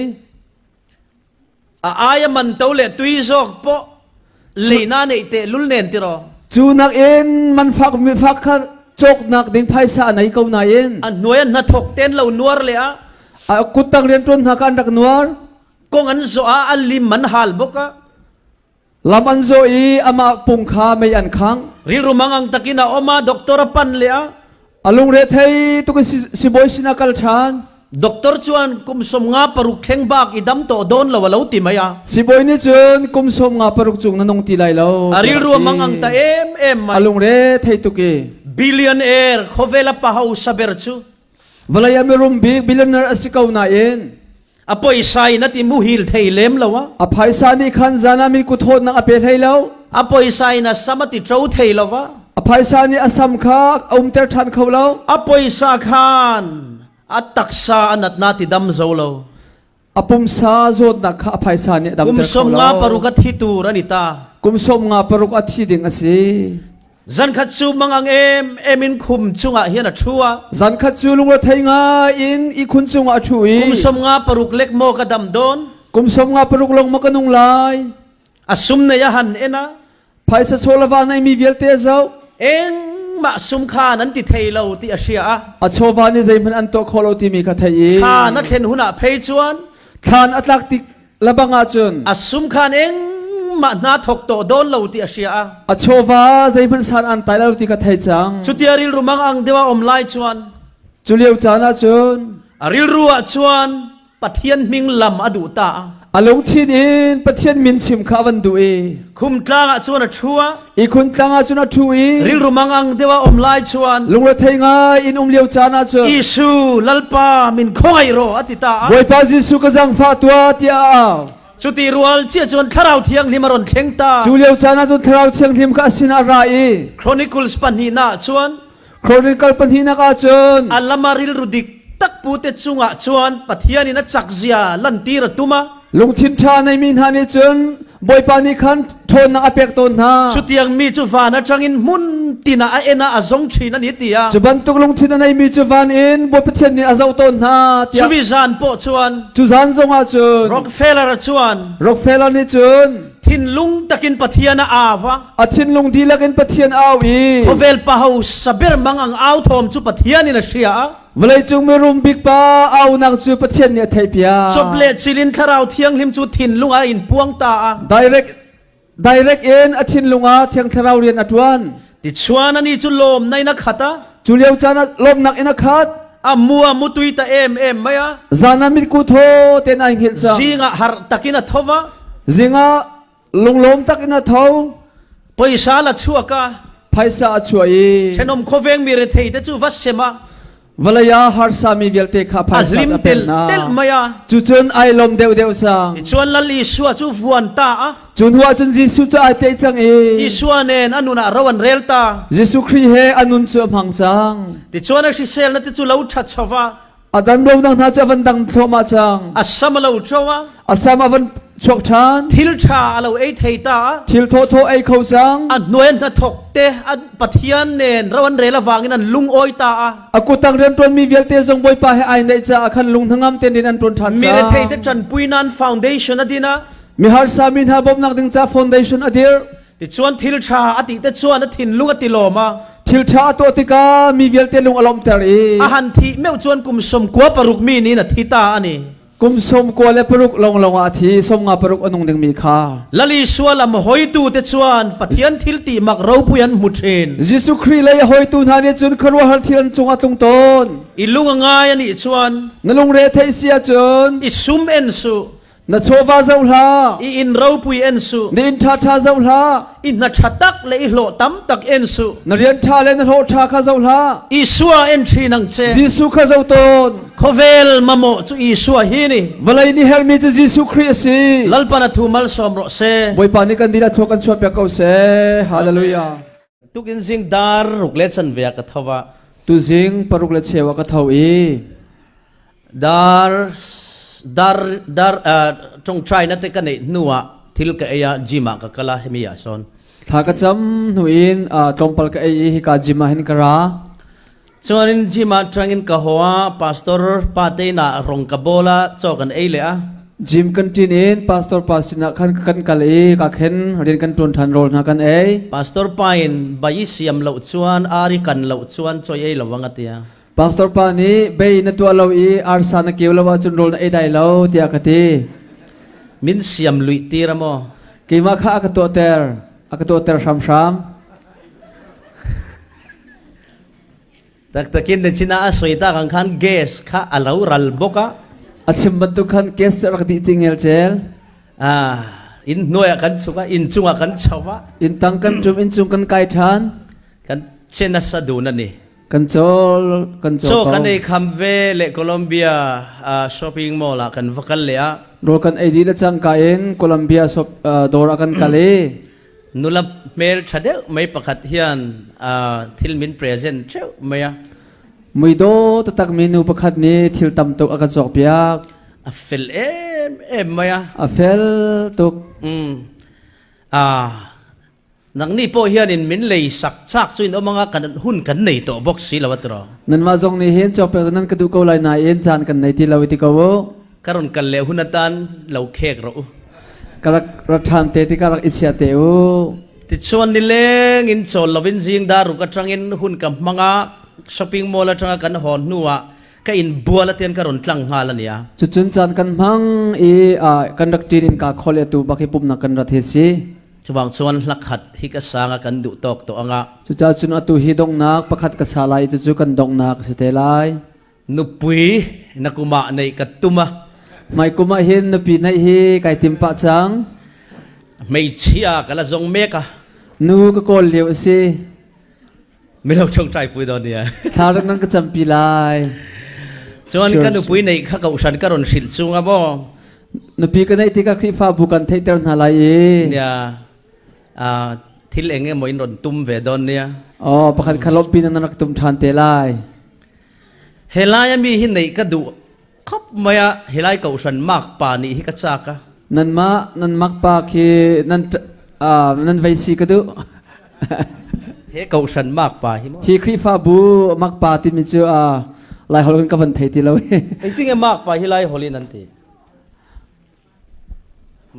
A: A ai a man to le tui zawk pawh leina neih teh lul nen tiraw.
B: Cu nakin man fak mi fak kha cawknak ding phaisa a nei ko nain.
A: A hnuai an hnathawk ten lo nuar le a.
B: A kuttang rianṭuan hna kha an rak nuar.
A: Kong an zawh ah a lim an hal bawk a.
B: Lam an zawh i amah pung kha mei an khangh.
A: Rilru mangang takin a um a, doctor a pan le a.
B: A lungre thei tuk in sibawi sinah kal ṭhan.
A: Doctor chuan kum 56 thleng bak i dam tawh dawn lo a lo ti mai a.
B: Sibawi nih cun kum 56 cung na nung ti lai lo.
A: A rilru a mangang ta em em mai.
B: A lungre thei tuk i.
A: Billionaire khawvel a pa hausa ber chu.
B: Vawlei ah mirum bik billionaire a si ko nain
A: a poisa in a ti muhil thei lem lo a.
B: A phaisa nih khan zan ah mi kuthawnnak a pe hlei lo.
A: A poisa in a sam a ti ṭo thei lo a.
B: A phaisa nih a sam kha a umter ṭhan kho lo.
A: A poisa khan a taksa a natna ti dam zo lo.
B: A pumsa zawtnak kha a phaisa nih a damter
A: Kum
B: kho
A: som
B: lo.
A: nga paruk a thi tur an i ta.
B: Kum 56 a thi ding a si.
A: Zan khat cu mangang em em in khum chungah hian a ṭhu a.
B: Zan khat cu lungrethei ngai in ihkhun cungah a ṭhu i.
A: Kum 56 lek maw ka dam dawn?
B: Kum 56 lawng maw ka nung lai?
A: A sum nei a han en a.
B: Phaisa chaw le va neimi vialte a zoh.
A: Engmah sum khan an ti thei lo ti a hria a.
B: A chawva nih zeihmanh an tuah khawh lo timi kha thei i.
A: Thlan a thlen hun ah phei chuan.
B: Thlan a tlak tik lebang ahcun.
A: A sum khan engmah hna thok tawh dawn lo ti a hria a.
B: A chawva zeihmanh san an tai lo ti kha thei cang.
A: Cutia rilru mang ang deuh a um lai chuan.
B: Cu lio caan ahcun.
A: A rilru ah chuan Pathian hming lam a duh ta a.
B: A lungthin in Pathian min chim kha a van duh i.
A: Khumtlang ah cun a ṭhu a.
B: Ihkhun tlang ah cun a ṭhu i.
A: Rilru mangang deuh a um lai chuan.
B: Lungrethei ngai in um lio caan ah cun.
A: Jesuh Lalpa min khawngaih rawh a ti ta a.
B: Bawipa Jesuh ka zaangfah tuah tiah a au.
A: Cuti rual cia cun Thlarau Thianghlim a ron thleng ta.
B: Cu lio caan ah cun Thlarau Thianghlim kha a sinah a ra i.
A: Chronicles pahnihnak ah cun.
B: Chronicle pahnihnak ah cun.
A: A lam ah rilru dik tak pu te cungah chuan Pathian in a chak zia lantir a tum a.
B: Lungthin ṭha neimi hna nih cun Bawipa nih khan ṭhawnnak a pek tawn hna.
A: Chutiang mi chu van aṭangin hmun tinah a en a, a zawng ṭhin a ni ti a.
B: Cu bantuk lungthin a neimi cu van in Bawi Pathian nih a zoh tawn hna tiah.
A: Chumi zan pawh chuan.
B: Cu zan zongah cun.
A: Rockefeller chuan.
B: Rockefeller nih cun.
A: Thinlung takin Pathian a au a.
B: A thinlung dihlak in Pathian a au i.
A: Khawvel pa hausa ber mang ang au thawm cu Pathian in a hria a.
B: Vawleicung mirum bik pa aunak cu Pathian nih a theihpiak.
A: Cop le cilin Thlarau Thianghlim cu thinlung ah in puang ta a.
B: Direct direct in a thinlung ah Thiang Thlarau rian a ṭuan.
A: Tichuan ani cu lawmnak in a khat a.
B: Cu lio caan ah lawmnak in a khat.
A: A mu a mutui ta em em mai a.
B: Zan ah mitku thaw tein ai hngilh cang.
A: Zing ah harh takin a thova.
B: Zing ah lunglawm takin a tho.
A: Poisa la chuak a.
B: Phaisa a chuah i.
A: Ṭhenawm khuaveng mi rethei te cu va sem a.
B: Vawlei ah harsa mi vialte kha phaisa a pek hna.
A: Tel mai a.
B: Cucun ai lawm deuhdeuh cang.
A: Tichuan Lal Isua cu vuan ta a.
B: Cu hnu ah cun Jesuh cu ai teh cang i.
A: Isua nen a nun ah ro an rel ta.
B: Jesuh Khrih he a nun cu a hmang cang.
A: Tichuan a hrisel na ti cu lo ṭha chova.
B: A dan lonak hna cu a van dang thluahmah cang.
A: A sam a lo ṭo a.
B: A sam a van chuak ṭhan.
A: Thil ṭha a lo ei thei ta a.
B: Thil thawthaw ei kho cang.
A: A hnuai an hnathawk te an Pathian nen ro an rel avangin an lungawi ta a.
B: A kutang rianṭuanmi vialte zong Bawipa he ai naih caah khan lung hnangam tein rian an ṭuan ṭhan
A: cang. Mirethei te ṭanpui nan foundation a din a.
B: Miharsa mi hna bawmhnak ding ca foundation a dirh.
A: Tichuan thil ṭha a ti te chuan a thinlung a ti lawm a.
B: Thil ṭha a tuah tikah mi vialte lung a lawmhter i.
A: A han thih meuh chuan kum 96 mi nih a thi ta a ni.
B: Kum 96 lawnglawng ah a thi, 56 a nung dingmi kha.
A: Lal Isua lam hoitu te chuan Pathian thil ti mak ropui an hmu ṭhin.
B: Jesuh Khrih lei a hoitu hna nih cun khuaruahhar thil an cungah tlung tawn.
A: I lung a ngai a nih chuan.
B: Na lungre theih si ahcun.
A: I sum en suh.
B: Na chawva zoh hlah.
A: I inn ropui en suh.
B: Na inn ṭhaṭha zoh hlah.
A: I hna ṭha tak le i hlawh tam tak en suh.
B: Na rian ṭha le na hlawh ṭha kha zoh hlah.
A: Isua en ṭhin ang che.
B: Jesuh kha zoh tawn.
A: Khawvel mamawh cu Isua hi ni.
B: Vawlei nih herhmi cu Jesuh Khrih a si.
A: Lalpa na thu malsawm rawh seh.
B: Bawipa nih kan dilah thua kan chuahpiak ko seh. Hallelujah.
A: Tukin zing dar ruk le chanve ah ka tho ah.
B: Tuzing paruk le cheu ah ka tho i.
A: Dar dar dar ṭongṭai na te ka neih hnu ah thil ka ei ah gym ah ka kal a hemi ah sawn.
B: Thla ka cam hnu in tlawmpal ka ei i hika gym ah hin ka ra.
A: Chuanin gym ah ṭangin ka haw a pastor pa te inn ah rong ka bawl a chaw kan ei leh a.
B: Gym kan ṭin in pastor pa sinah khan kan kal i ka khen rian kan ṭuan ṭhan rawl hna kan ei.
A: Pastor pa in bai i siam lo chuan ar i kan lo chuan chaw ei lo ang a tia.
B: Pastor pa nih bei na tuah lo i arsa na keu lo ahcun rawl na ei dai lo tiah ka ti.
A: Min siam luih tir a maw?
B: Keimah kha a ka tuahter, a ka tuahter hramhram.
A: Taktakin na china a soi ta kang khan gas kha a lo ral bawk a.
B: A chim bantuk khan gas rak dih cingel cel.
A: Ah, in hnuai ah kan chuk a, in cungah kan chho a.
B: In tang kan ṭum, in cung kan kai ṭhan.
A: Kan che nasa dun a ni.
B: Kan cawl kan cawl
A: Chaw kan ei kham ve le Columbia shopping mall ah kan va kal le ah.
B: Rawl kan ei dih le cangka in Columbia shop dawr ah kan kal i.
A: Nula hmel ṭha deuh mai pakhat hian thil min present ṭheuh mai a.
B: Muidaw taktak mi nu pakhat nih thil tam tuk a ka cawkpiak.
A: A fel em em mai a.
B: A fel tuk.
A: Nangni pawh hianin min lei sak chak chu in awm anga kan hun kan nei tawh bawk si lo a tiraw.
B: Nanmah zong nih hin cawkpiak nan ka duh ko lai nain caan kan nei ti lo i ti ko u.
A: Ka rawn kal leh hun atan lo khek rawh u.
B: Ka rak ra ṭhan te ti ka rak i chia te u.
A: Tichuan nileng in chawl lovin zing dar ruk aṭangin hun ka hmang a, shopping mall aṭanga kan hawn hnuah ka in bual atian ka rawn tlang nghal a nia.
B: Cucun caan kan hmang i kan rak ṭin in kaa khol i atu bak hi pumhnak kan rat hi si.
A: Chuvang chuan hla khat hi ka sang a kan duh tawk tawh anga.
B: Cucaah cun atu hi donghnak pakhat ka sa lai i cucu kan donghnak a si te lai.
A: Nupui na kum ah neih ka tum a.
B: Hmai kum ah hin nupi neih hi kai tim pah cang.
A: Hmeichhia ka la zong mek a.
B: Nu ka kawl lio a si.
A: Mino ṭhongṭai pui dawn nia.
B: Thla rak nan ka campi lai.
A: Chuan ka nupui neih kha kohhran ka rawn hrilh chung a maw?
B: Nupi ka neih tikah Khrihfabu kan theihter hna lai i.
A: Nia. Thil eng emaw in rawn tum ve dawn nia.
B: Oh, pakhat kha lawmhpi nan rak tum ṭhan te lai.
A: Helai ami hi neih ka duh khop mai a, helai kohhran mak pa nih hi ka chak a.
B: Nanmah nan makpa khi nan nan vei si ka duh.
A: He kohhran makpa hi maw?
B: Hi Khrihfabu makpa timi cu Lai holh in ka van thei ti lo.
A: Engtinge makpa hi Lai holh in an ti?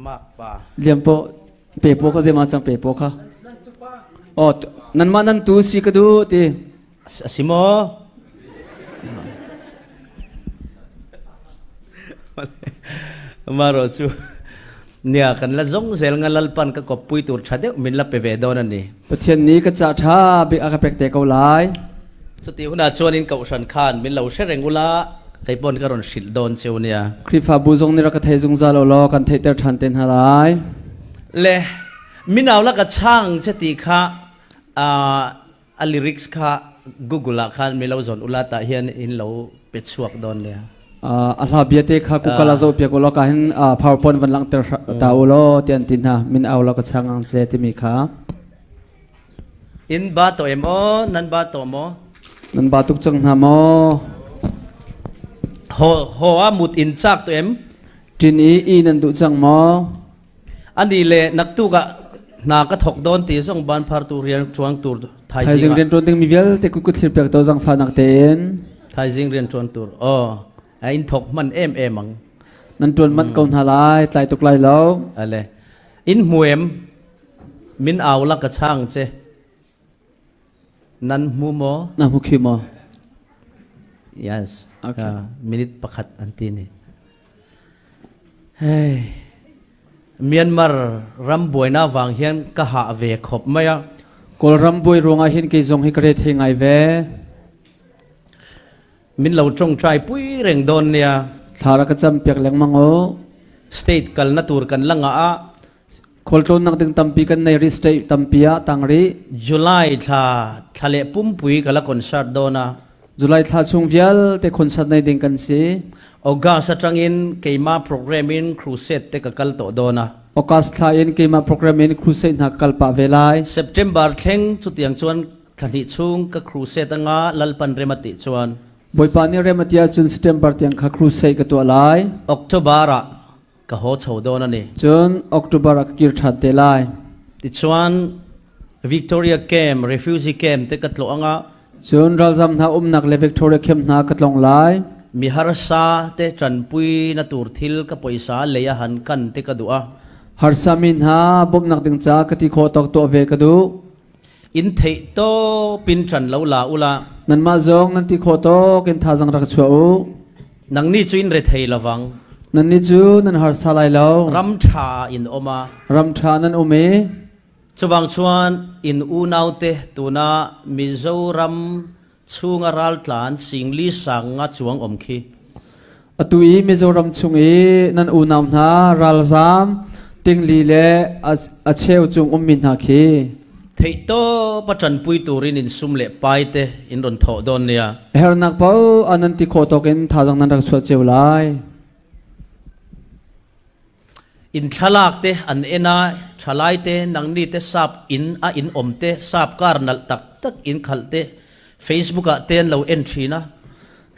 A: Makpa.
B: Liam po pe po kha zema chang pe po kha. Oh nanmah nan tu si ka duh ti.
A: A si maw? Maro chu nia kan la zong zel nga lalpan ka kop pui tur tha deuh min la pe ve dawn ani.
B: Pathian nih ka ca tha bik a ka pek te ko lai.
A: Chuti huna chuan in kohhran khan min lo hre reng ula kei pawn ka rawn hrilh dawn cheu nia.
B: Khrihfabu zong nih rak ka thei zungzal u law kan theihter ṭhan te hna lai.
A: Le minau la ka chang che ti kha a lyrics kha Google ah khan mi lo zawn ula tah hian in lo pe chhuak dawn nia.
B: A hla bia te kha Google ah zoh piak ulaw ka hin PowerPoint van langhter ta ulaw ti an ti hna min au la ka chang ang che timi kha.
A: In ba to em aw nan ba to maw?
B: Nan ba tuk cang hna maw?
A: Ho ho a mut in chak to em?
B: Tin i i nan duh cang maw?
A: Ani le naktuk ah hna ka thok dawn ti zong ban phar tu rian tuang tur
B: thaizing rian tuan ding mi vialte kut kut thlir piak to zang fa nak tein
A: thaizing rian tuan tur oh a in thok man em em ang
B: nan tuan man ko hna lai tlai tuk lai lo
A: ale in hmuem min au la ka chang che Nan hmu maw?
B: Na hmu khi maw?
A: Yes.
B: Okay.
A: Minute pakhat an ti ni. Hey. Myanmar ram buaina wang hian ka ha ve khop mai a.
B: Kawlram buai ruangah hin kei zong hi ka re thei ngai ve.
A: Min lo tawngtai pui reng dawn nia.
B: Thla ra ka cam piak lengmang o.
A: State kal na tur kan la nga a.
B: Khualtlawnnak ding tampi kan nei rih state tampi ah tang rih.
A: July thla thla leh pumpui ka la concert dawn a.
B: July thla chung vialte concert nei ding kan si.
A: August atangin keima program in crusade te ka kal tawh dawn a.
B: August thla in keima program in crusade hna ka kal pah ve lai.
A: September thleng chutiang chuan thla hnih chung ka crusade anga Lalpan rem a tih chuan.
B: Bawipa nih rem a ti ahcun September tiang kha crusade ka tuah lai.
A: October ah Ka haw chho dawn a ni.
B: Cun October ah ka kir ṭhan te lai.
A: Tichuan Victoria Camp, refugee camp te ka tlawh anga.
B: Cun ralzam hna umnak le Victoria Camp hna ka tlawng lai.
A: Mi harsa te ṭanpui na tur thil ka pawisa lei a han kan te ka duh a.
B: Harsa mi hna bawmhnak ding ca ka ti khawh tawk tuah ve ka duh.
A: In theih tawp in ṭan lo la ula.
B: Nanmah zong nan ti khawh tawk in thazang rak chuah u.
A: Nangni cu in rethei lovang.
B: Nannih cu nan harsa lai lo.
A: Ram ṭha in um a.
B: Ram ṭha nan um i.
A: Chuvang chuan in unaute tuna Mizoram chunga raltlan singli sang nga chuang om khi.
B: Atu i Mizoram chung i nan unau hna ralzaam tingli le a cheu cung ummi hna khi.
A: Theihtawp a ṭanpui turin in sum le pai te in rawn thawh dawn nia.
B: Hernak paoh ah nan ti khawh tawk in thazaang nan rak chuah cio lai.
A: In thlalak te an en a, ṭhalai te, nangni te sap inn a in awm te, sap car nalh tak tak in khalh te Facebook ah te an lo en ṭhin a.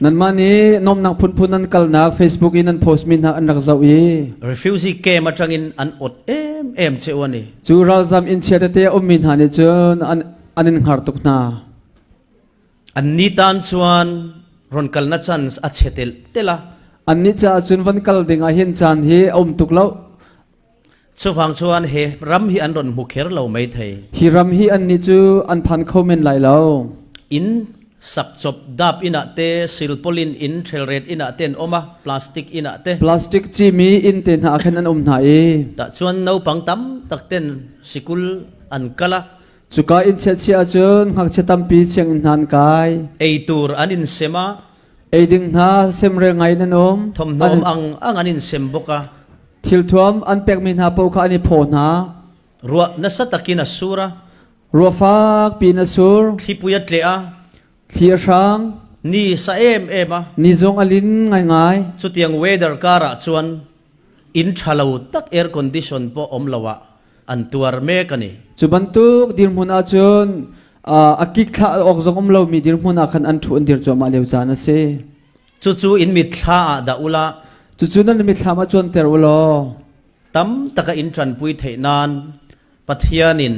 B: Nanmah nih nuamhnak phunphun nan kalnak Facebook i nan post mi hna an rak zoh i.
A: Refugee camp aṭangin an awt em em cheu a ni.
B: Cu ralzam inn chia tete a ummi hna nih cun an, an in hngar tuk hna.
A: Anni tan chuan rawn kalna chance a chhe telh telh a.
B: Annih caah cun van kal ding ah hin caan hi a um tuk lo.
A: Chuvang chuan he ram hi an rawn hmu kher lo maithei.
B: Hi ram hi annih cu an phan kho men lai lo.
A: Inn sak chop dap inn ah te, silpaulin inn, thelret inn ah te an um a, plastic inn ah te.
B: Plastic cimi inn te hna ah khin an um hna i.
A: Tah chuan naupang tam tak ten sikul an kal a.
B: Cuka inn chiahchiah ahcun ngakchia tampi sianginn hna an kai.
A: Ei tur an in sem a.
B: Ei ding hna semrel ngai in an um.
A: Thawmhnaw ang ang an in sem bawk a.
B: Thilthuam an pekmi hna paoh kha an i phaw hna.
A: Ruah nasa takin a sur a.
B: Ruah fakpi in a sur.
A: Thlipui a tleh a.
B: Thli a hrang.
A: Ni sa em em a.
B: Ni zong a lin ngaingai.
A: Chutiang weather karah chuan inn ṭha lo tak air condition pawh awm lo ah an tuar mek a ni.
B: Cu bantuk dirhmun ahcun a kik thlah awk zong um lomi dirhmun ah khan an ṭhu an dir cuahmah lio caan a si.
A: Cucu in mitthla ah dah ula.
B: Cucu nan mitthlam ah cuanter u law.
A: Tam taka in tanpui theih nan Pathianin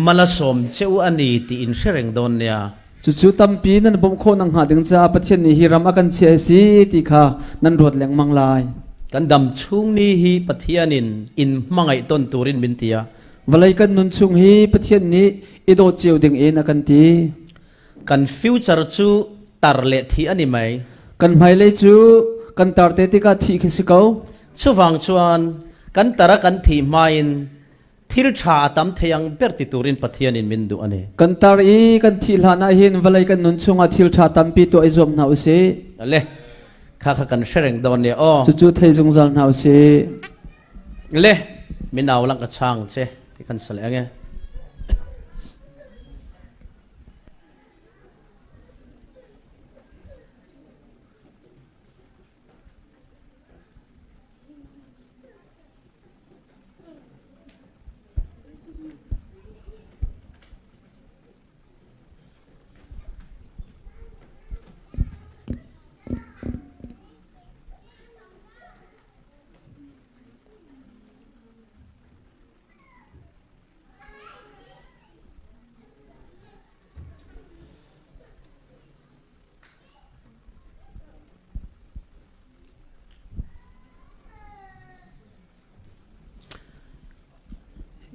A: mal a sawm che u a ni tih in hre reng dawn nia.
B: Cucu tampi nan bawmh khawh nakhnga ding caah Pathian nih hi ram a kan chiah hi si ti kha nan ruat lengmang lai.
A: Kan dam chung ni hi Pathianin in hmangaih tawn turin min ti a.
B: Vawlei kan nun chung hi Pathian nih i dawt cio ding in a kan ti.
A: Kan future chu tar leh thih a ni mai.
B: Kan hmailei cu kan tar te tikah thih khi si ko.
A: Chuvang chuan kan tar a kan thih hmain thil tha a tam thei ang ber ti turin Pathianin min duh a ni.
B: Kan tar i kan thih hlan ah hin vawlei kan nun chungah thil tha tampi tuah i zuam hna usih.
A: Le kha kha kan hre reng dawn nia aw.
B: Cucu thei zungzal hna usih.
A: Le min au lang ka chang che ti kan sal eng e.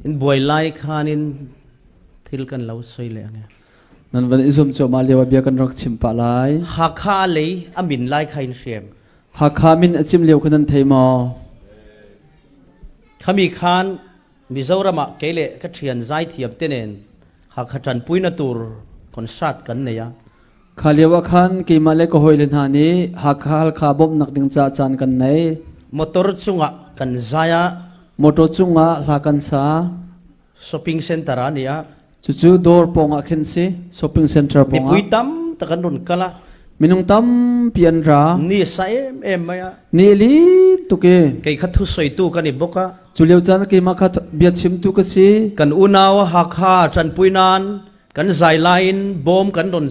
A: In buai lai khanin thil kan lo soi le ange.
B: Nan van i zum cuahmah lio ah bia kan rak chim pah lai.
A: Hakha lei a min lai kha in hrem.
B: Hakha min a chim lio kha nan thei maw?
A: Khami khan Mizoram ah kei leh ka thian zaithiam te nen Hakha tanpuina tur concert kan nei a.
B: Kha lio ah khan keimah le ka hawile hna nih Hakha Halkha bawmhnak ding caah caan kan nei.
A: Motor cungah kan zai a.
B: Motor cungah hla kan sa.
A: Shopping center ah ni a.
B: Cucu dawr pawng ah khin si, shopping center pawng ah.
A: Mipui tam tak an run kal a.
B: Minung tampi an ra.
A: Ni a sa em em mai a.
B: Ni a lin tuk i.
A: Kei kha thusawitu kan i bawk a.
B: Cu lio caan keimah kha bia chimtu ka si.
A: Kan unau Hakha ṭanpui nain kan zai lai in bawm kan ron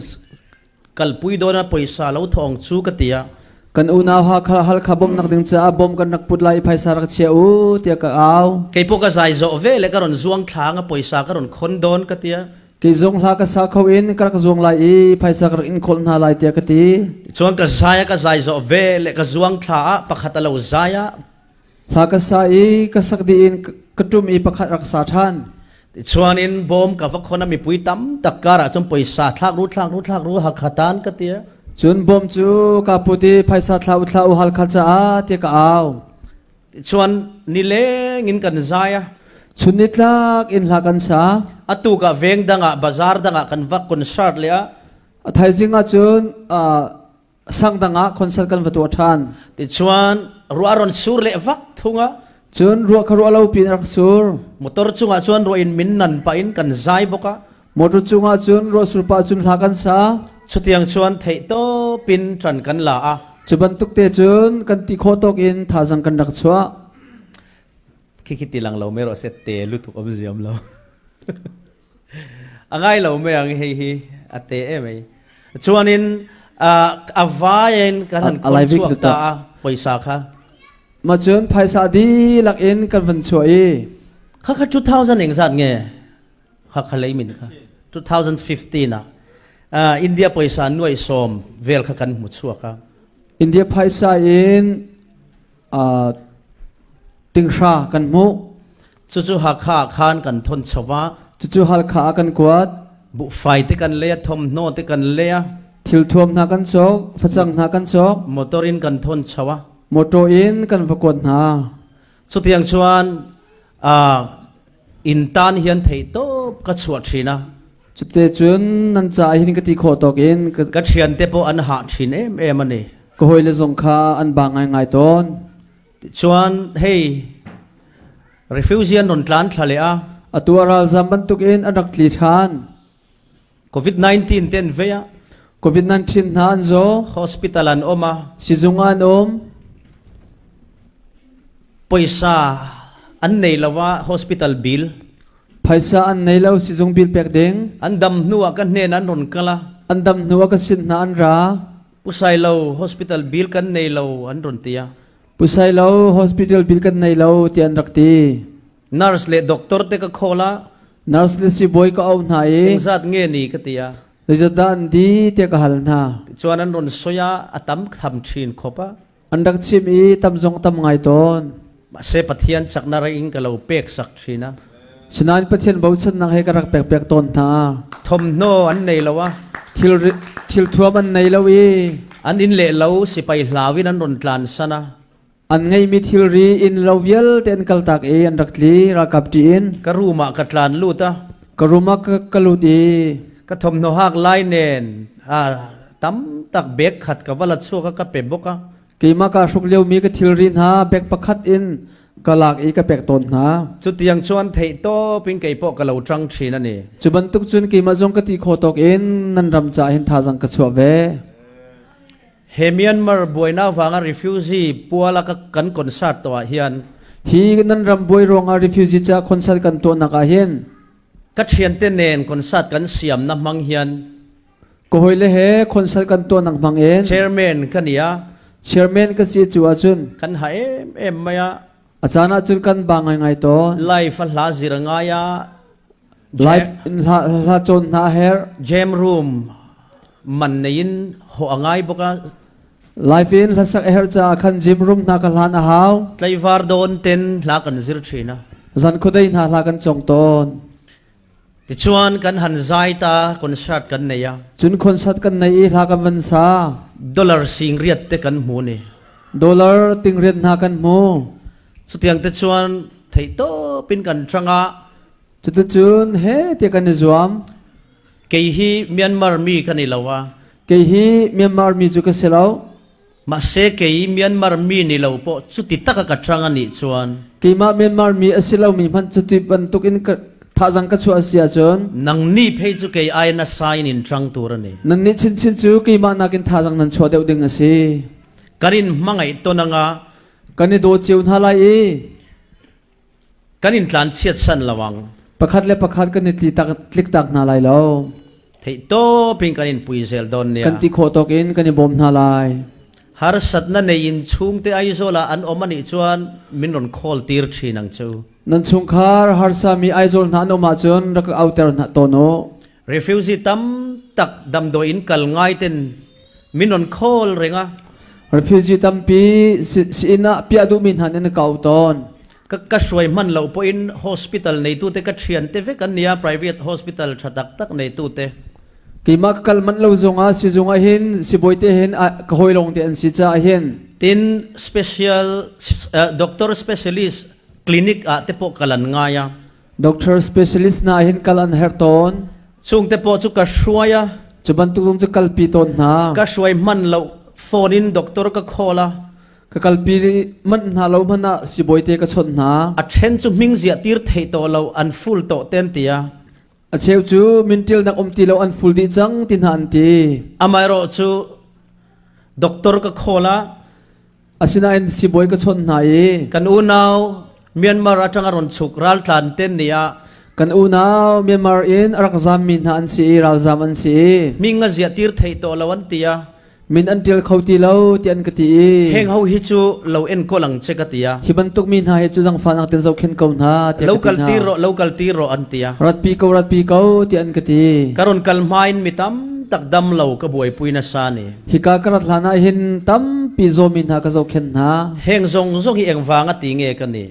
A: kalpui dawn a pawisa lo thawng chu ka ti a.
B: Kan unau Hakha Halkha bawmhnak ding caah bawm kan rak put lai i phaisa rak chia u tiah ka au.
A: Kei pawh ka zai zawh ve le ka ron zuang thlang a pawisa ka ron khon dawn ka tia.
B: Kei zong hla ka sa kho in ka rak zuang lai i phaisa ka rak in kholh hna lai tiah ka ti.
A: Cun ka zai a ka zai zawh ve le ka zuang thla ah pakhat a lo zai ah
B: Hla ka sa i ka sak dih in ka ṭum i pakhat rak sa ṭhan.
A: Chuan in bawm ka va khon a mipui tam tak kar ah cun poisa thlak ru thlak ru thlak ru Hakha tan ka tia.
B: Cun bawm cu ka put i phaisa thla u thla u Halkha caah tiah ka au.
A: Chuan nileng in kan zai a.
B: Chun nitlak in hla kan sa.
A: Atu ka veng dang ah bazar dang ah kan va concert le a.
B: A thaizing ah cun sang dang ah concert kan va tuah ṭhan.
A: Tichuan ruah ron sur leh vak thung a.
B: Cun ruah kha ruah lo pin a rak sur.
A: Motor cungah cun ruah in min nan pah in kan zai bawk a.
B: Motor cungah cun ruah sur pah cun hla kan sa.
A: Chutiang chuan theih tawpin ṭan kan la a.
B: Cu bantuk te cun kan ti khawh tawk in thazang kan rak chuah.
A: Khi khi ti lang lo me ro se te lutuk om ziam lo. A ngai lo mai ang hei hi a te e mai. Chuanin a vai in kan han khon chuak ta a poisa kha.
B: Ma cun phaisa dihlak in kan van chuah i
A: kha kha 2000 eng zat nge kha kha lei min kha 2015 ah India poisa nuai som vel kha kan hmu chuak a.
B: India phaisa in tinghra kan hmuh.
A: Cucu Hakha ah khan kan thawn cho a.
B: Cucu Halkha ah kan kuat.
A: Buhfai te kan lei a, thawmhnaw te kan lei a.
B: Thilthuam hna kan cawk, facang hna kan cawk.
A: Motor in kan thawn cho a.
B: Motor in kan va kuat hna.
A: Cutiang chuan inn tan hian theihtawp ka chuah thin a.
B: Cute cun nan ca hin ka ti khawh tawk in
A: ka thian te pawh an hah thin em em ani.
B: Ka hawile zong kha an ba ngaingai tawn.
A: Chuan hei refugee an rawn tlan thla leh a.
B: Atu a ralzam bantukin an rak tli ṭhan.
A: COVID-19 te an vei a.
B: COVID-19 hna an zaw.
A: Hospital an um a.
B: Sizung ah an um.
A: Poisa an nei lo a hospital bill.
B: Phaisa an nei lo sizung bill pek ding.
A: An dam hnu ah ka hnen an rawn kal a.
B: An dam hnu ah ka sin hna an ra.
A: Pu Sailo hospital bill kan nei lo an rawn ti a.
B: Pu Sailo, hospital bill kan nei lo ti an rak ti.
A: Nurse le doctor te ka call a.
B: Nurse le sibawi ka auh hna i.
A: Engzat nge ni ka ti a.
B: Zeizat dah an di tiah ka hal hna.
A: Tichuan an rawn sawi a, a tam tham thin khawp a.
B: An rak chim i tam zong tam ngai tawn.
A: Mahse Pathian chakna ra in ka lo pek sak thin a.
B: Sinain Pathian bochannak he ka rak pek piak tawn hna.
A: Thawmhnaw an nei lo a.
B: Thil thil thuam an nei lo i.
A: An inn le lo sipai hlau in an rawn tlan san a.
B: An ngeimi thilri inn lo vialte an kaltak i an rak tli ralkap ṭih in.
A: Ka room ah ka tlan lut a.
B: Ka room ah ka lut i.
A: Ka thawmhnaw hak lai nen tam tak bag khat ka va la chhuak a ka pe bawk a.
B: Keimah kaa hruk liomi ka thilri hna bag pakhat in ka lak i ka pek tawn hna.
A: Chutiang chuan theihtawp in kei pawh ka lo ṭang ṭhin a ni.
B: Cu bantuk cun keimah zong ka ti khawh tawk in nan ram caah hin thazaang ka chuah ve.
A: He Myanmar buainak vanga refugee puala ka kan concert tuah ah hian.
B: Hi nan ram buai ruangah refugee ca concert kan tuahnak ah hin.
A: Ka thiante nen concert kan siamnak hmang hian.
B: Ka hawile he concert kan tuahnak hmang in.
A: Chairman ka ni a.
B: Chairman ka si cu ahcun.
A: Kan ha em em mai a.
B: A caan ahcun kan ba ngaingai tawn.
A: Life a hla zir ngai a.
B: Live in hla hla cawn hna a herh.
A: Jam room man nei in ho a ngai bawk a.
B: Live in hlasak a herh caah khan gym room hna ka hlan a hau.
A: Tlaivar dawn ten hla kan zir thin a.
B: Zan khuadei hna hla kan cong tawn.
A: Tichuan kan han zai ta concert kan nei a.
B: Cun concert kan nei i hla kan van sa.
A: Dollar sing riat te kan hmu ni.
B: Dollar ting riat hna kan hmu.
A: Chutiang te chuan theihtawp in kan chang a.
B: Cuticun he tiah kan i zuam.
A: Kei hi Myanmar mi kan i lo a.
B: Kei hi Myanmar mi cu ka si lo.
A: Mahse kei Myanmar mi ni lo pawh cuti taka ka ṭang a nih chuan.
B: Keimah Myanmar mi a si lomi hmanh cuti bantuk in ka thazang ka chuah a si ahcun.
A: Nang nih phei cu kei ai nasa in in ṭang tur a ni.
B: Nan nih chinchin cu keimah nakin thazang nan chuah deuh ding a si.
A: Kan in hmangaih ton anga.
B: Kan i daw cio hna lai i.
A: Kan in tlanchiat san lo ang.
B: Pakhat le pakhat kan i tliktak hna lai lo.
A: Theihtawp in kan in pui zel dawn nia.
B: Kan ti khawh tawk in kan i bawm hna lai.
A: Harsatna nei in chungte Aizawl ah an awm anih chuan min rawn call tir thin ang chu.
B: Nan chungkhar harsa mi Aizawl hna an um ahcun rak ka auter hna tawn u.
A: Refugee tam tak damdawi in kal ngai ten min rawn call reng a.
B: Refugee tampi si-inn ah piah duhmi hna nih an ka auh tawn.
A: Ka ka hruai hman lo pawhin hospital neitute ka thiante vek an nia, private hospital tha tak tak neitute.
B: Keimah ka kal manh lo zongah sizung ah hin sibawi te hin ka hawi lawng te an si caah hin.
A: Tin special doctor specialist clinic ah te pawh kal an ngai a.
B: Doctor specialist hna hin kal an herh tawn.
A: Chungte pawh chu ka hruai a.
B: Cu bantuk zong cu kalpi tawn hna.
A: Ka hruai hman lo phone in doctor ka call a.
B: Ka kalpi manh hna lo hmanh ah sibawi te ka chawnh hna.
A: A then cu hming ziah tir thei tawh lo an full tawh ten tia.
B: A cheu cu mintil nak um ti lo an full dih cang ti hna an ti.
A: Amaherawh cu doctor ka call a.
B: Asinain sibawi ka chawnh hna i
A: kan unau Myanmar atang a rawn chuk raltlan ten nih ah
B: kan unau Myanmar in a rak zammi hna an si i ralzam an si i
A: hming a ziah tir thei tawh lo an ti a
B: min an ṭial kho ti lo ti an ka ti i
A: heng ho hi cu lo enkawl ang che ka ti a
B: hi bantuk mi hna hi cu zangfahnak ten zohkhenh ko hna tiah
A: lo kal tir rawh lo kal tir rawh an ti a
B: ratpi ko ratpi ko ti an ka ti
A: ka ron kal hma in mi tam tak dam lo ka buaipui nasa ni
B: Hika ka rat hlan ah hin tampi zawmi hna ka zohkhenh hna.
A: Heng zong zong hi engvang a ti nge ka ni?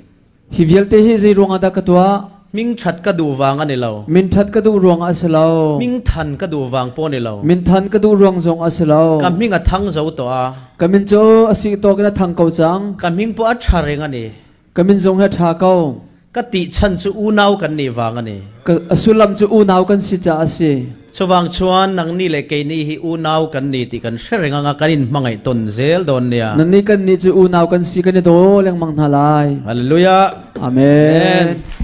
B: Hi vialte hi zei ruangah dah ka tuah?
A: Ming ṭhat ka duh vang a ni lo.
B: Min ṭhat ka duh ruangah a si lo.
A: Ming than ka duh vang pawh ni lo.
B: Min than ka duh ruang zong a si lo.
A: Ka hming a thang zo tawh a.
B: Ka min cu a si tawk in a thang ko cang.
A: Ka hming pawh a ṭha reng a ni.
B: Ka min zong hi a ṭha ko.
A: Ka tih chan cu unau kan nih vang a ni.
B: A sullam cu unau kan si caah a si.
A: Chuvang chuan nang ni le kei ni hi unau kan ni ti kan hre reng anga kan in hmangaih ton zel dawn nia.
B: Nan nih kan nih cu unau kan si kan i daw lengmang hna lai.
A: Hallelujah.
B: Amen. Amen.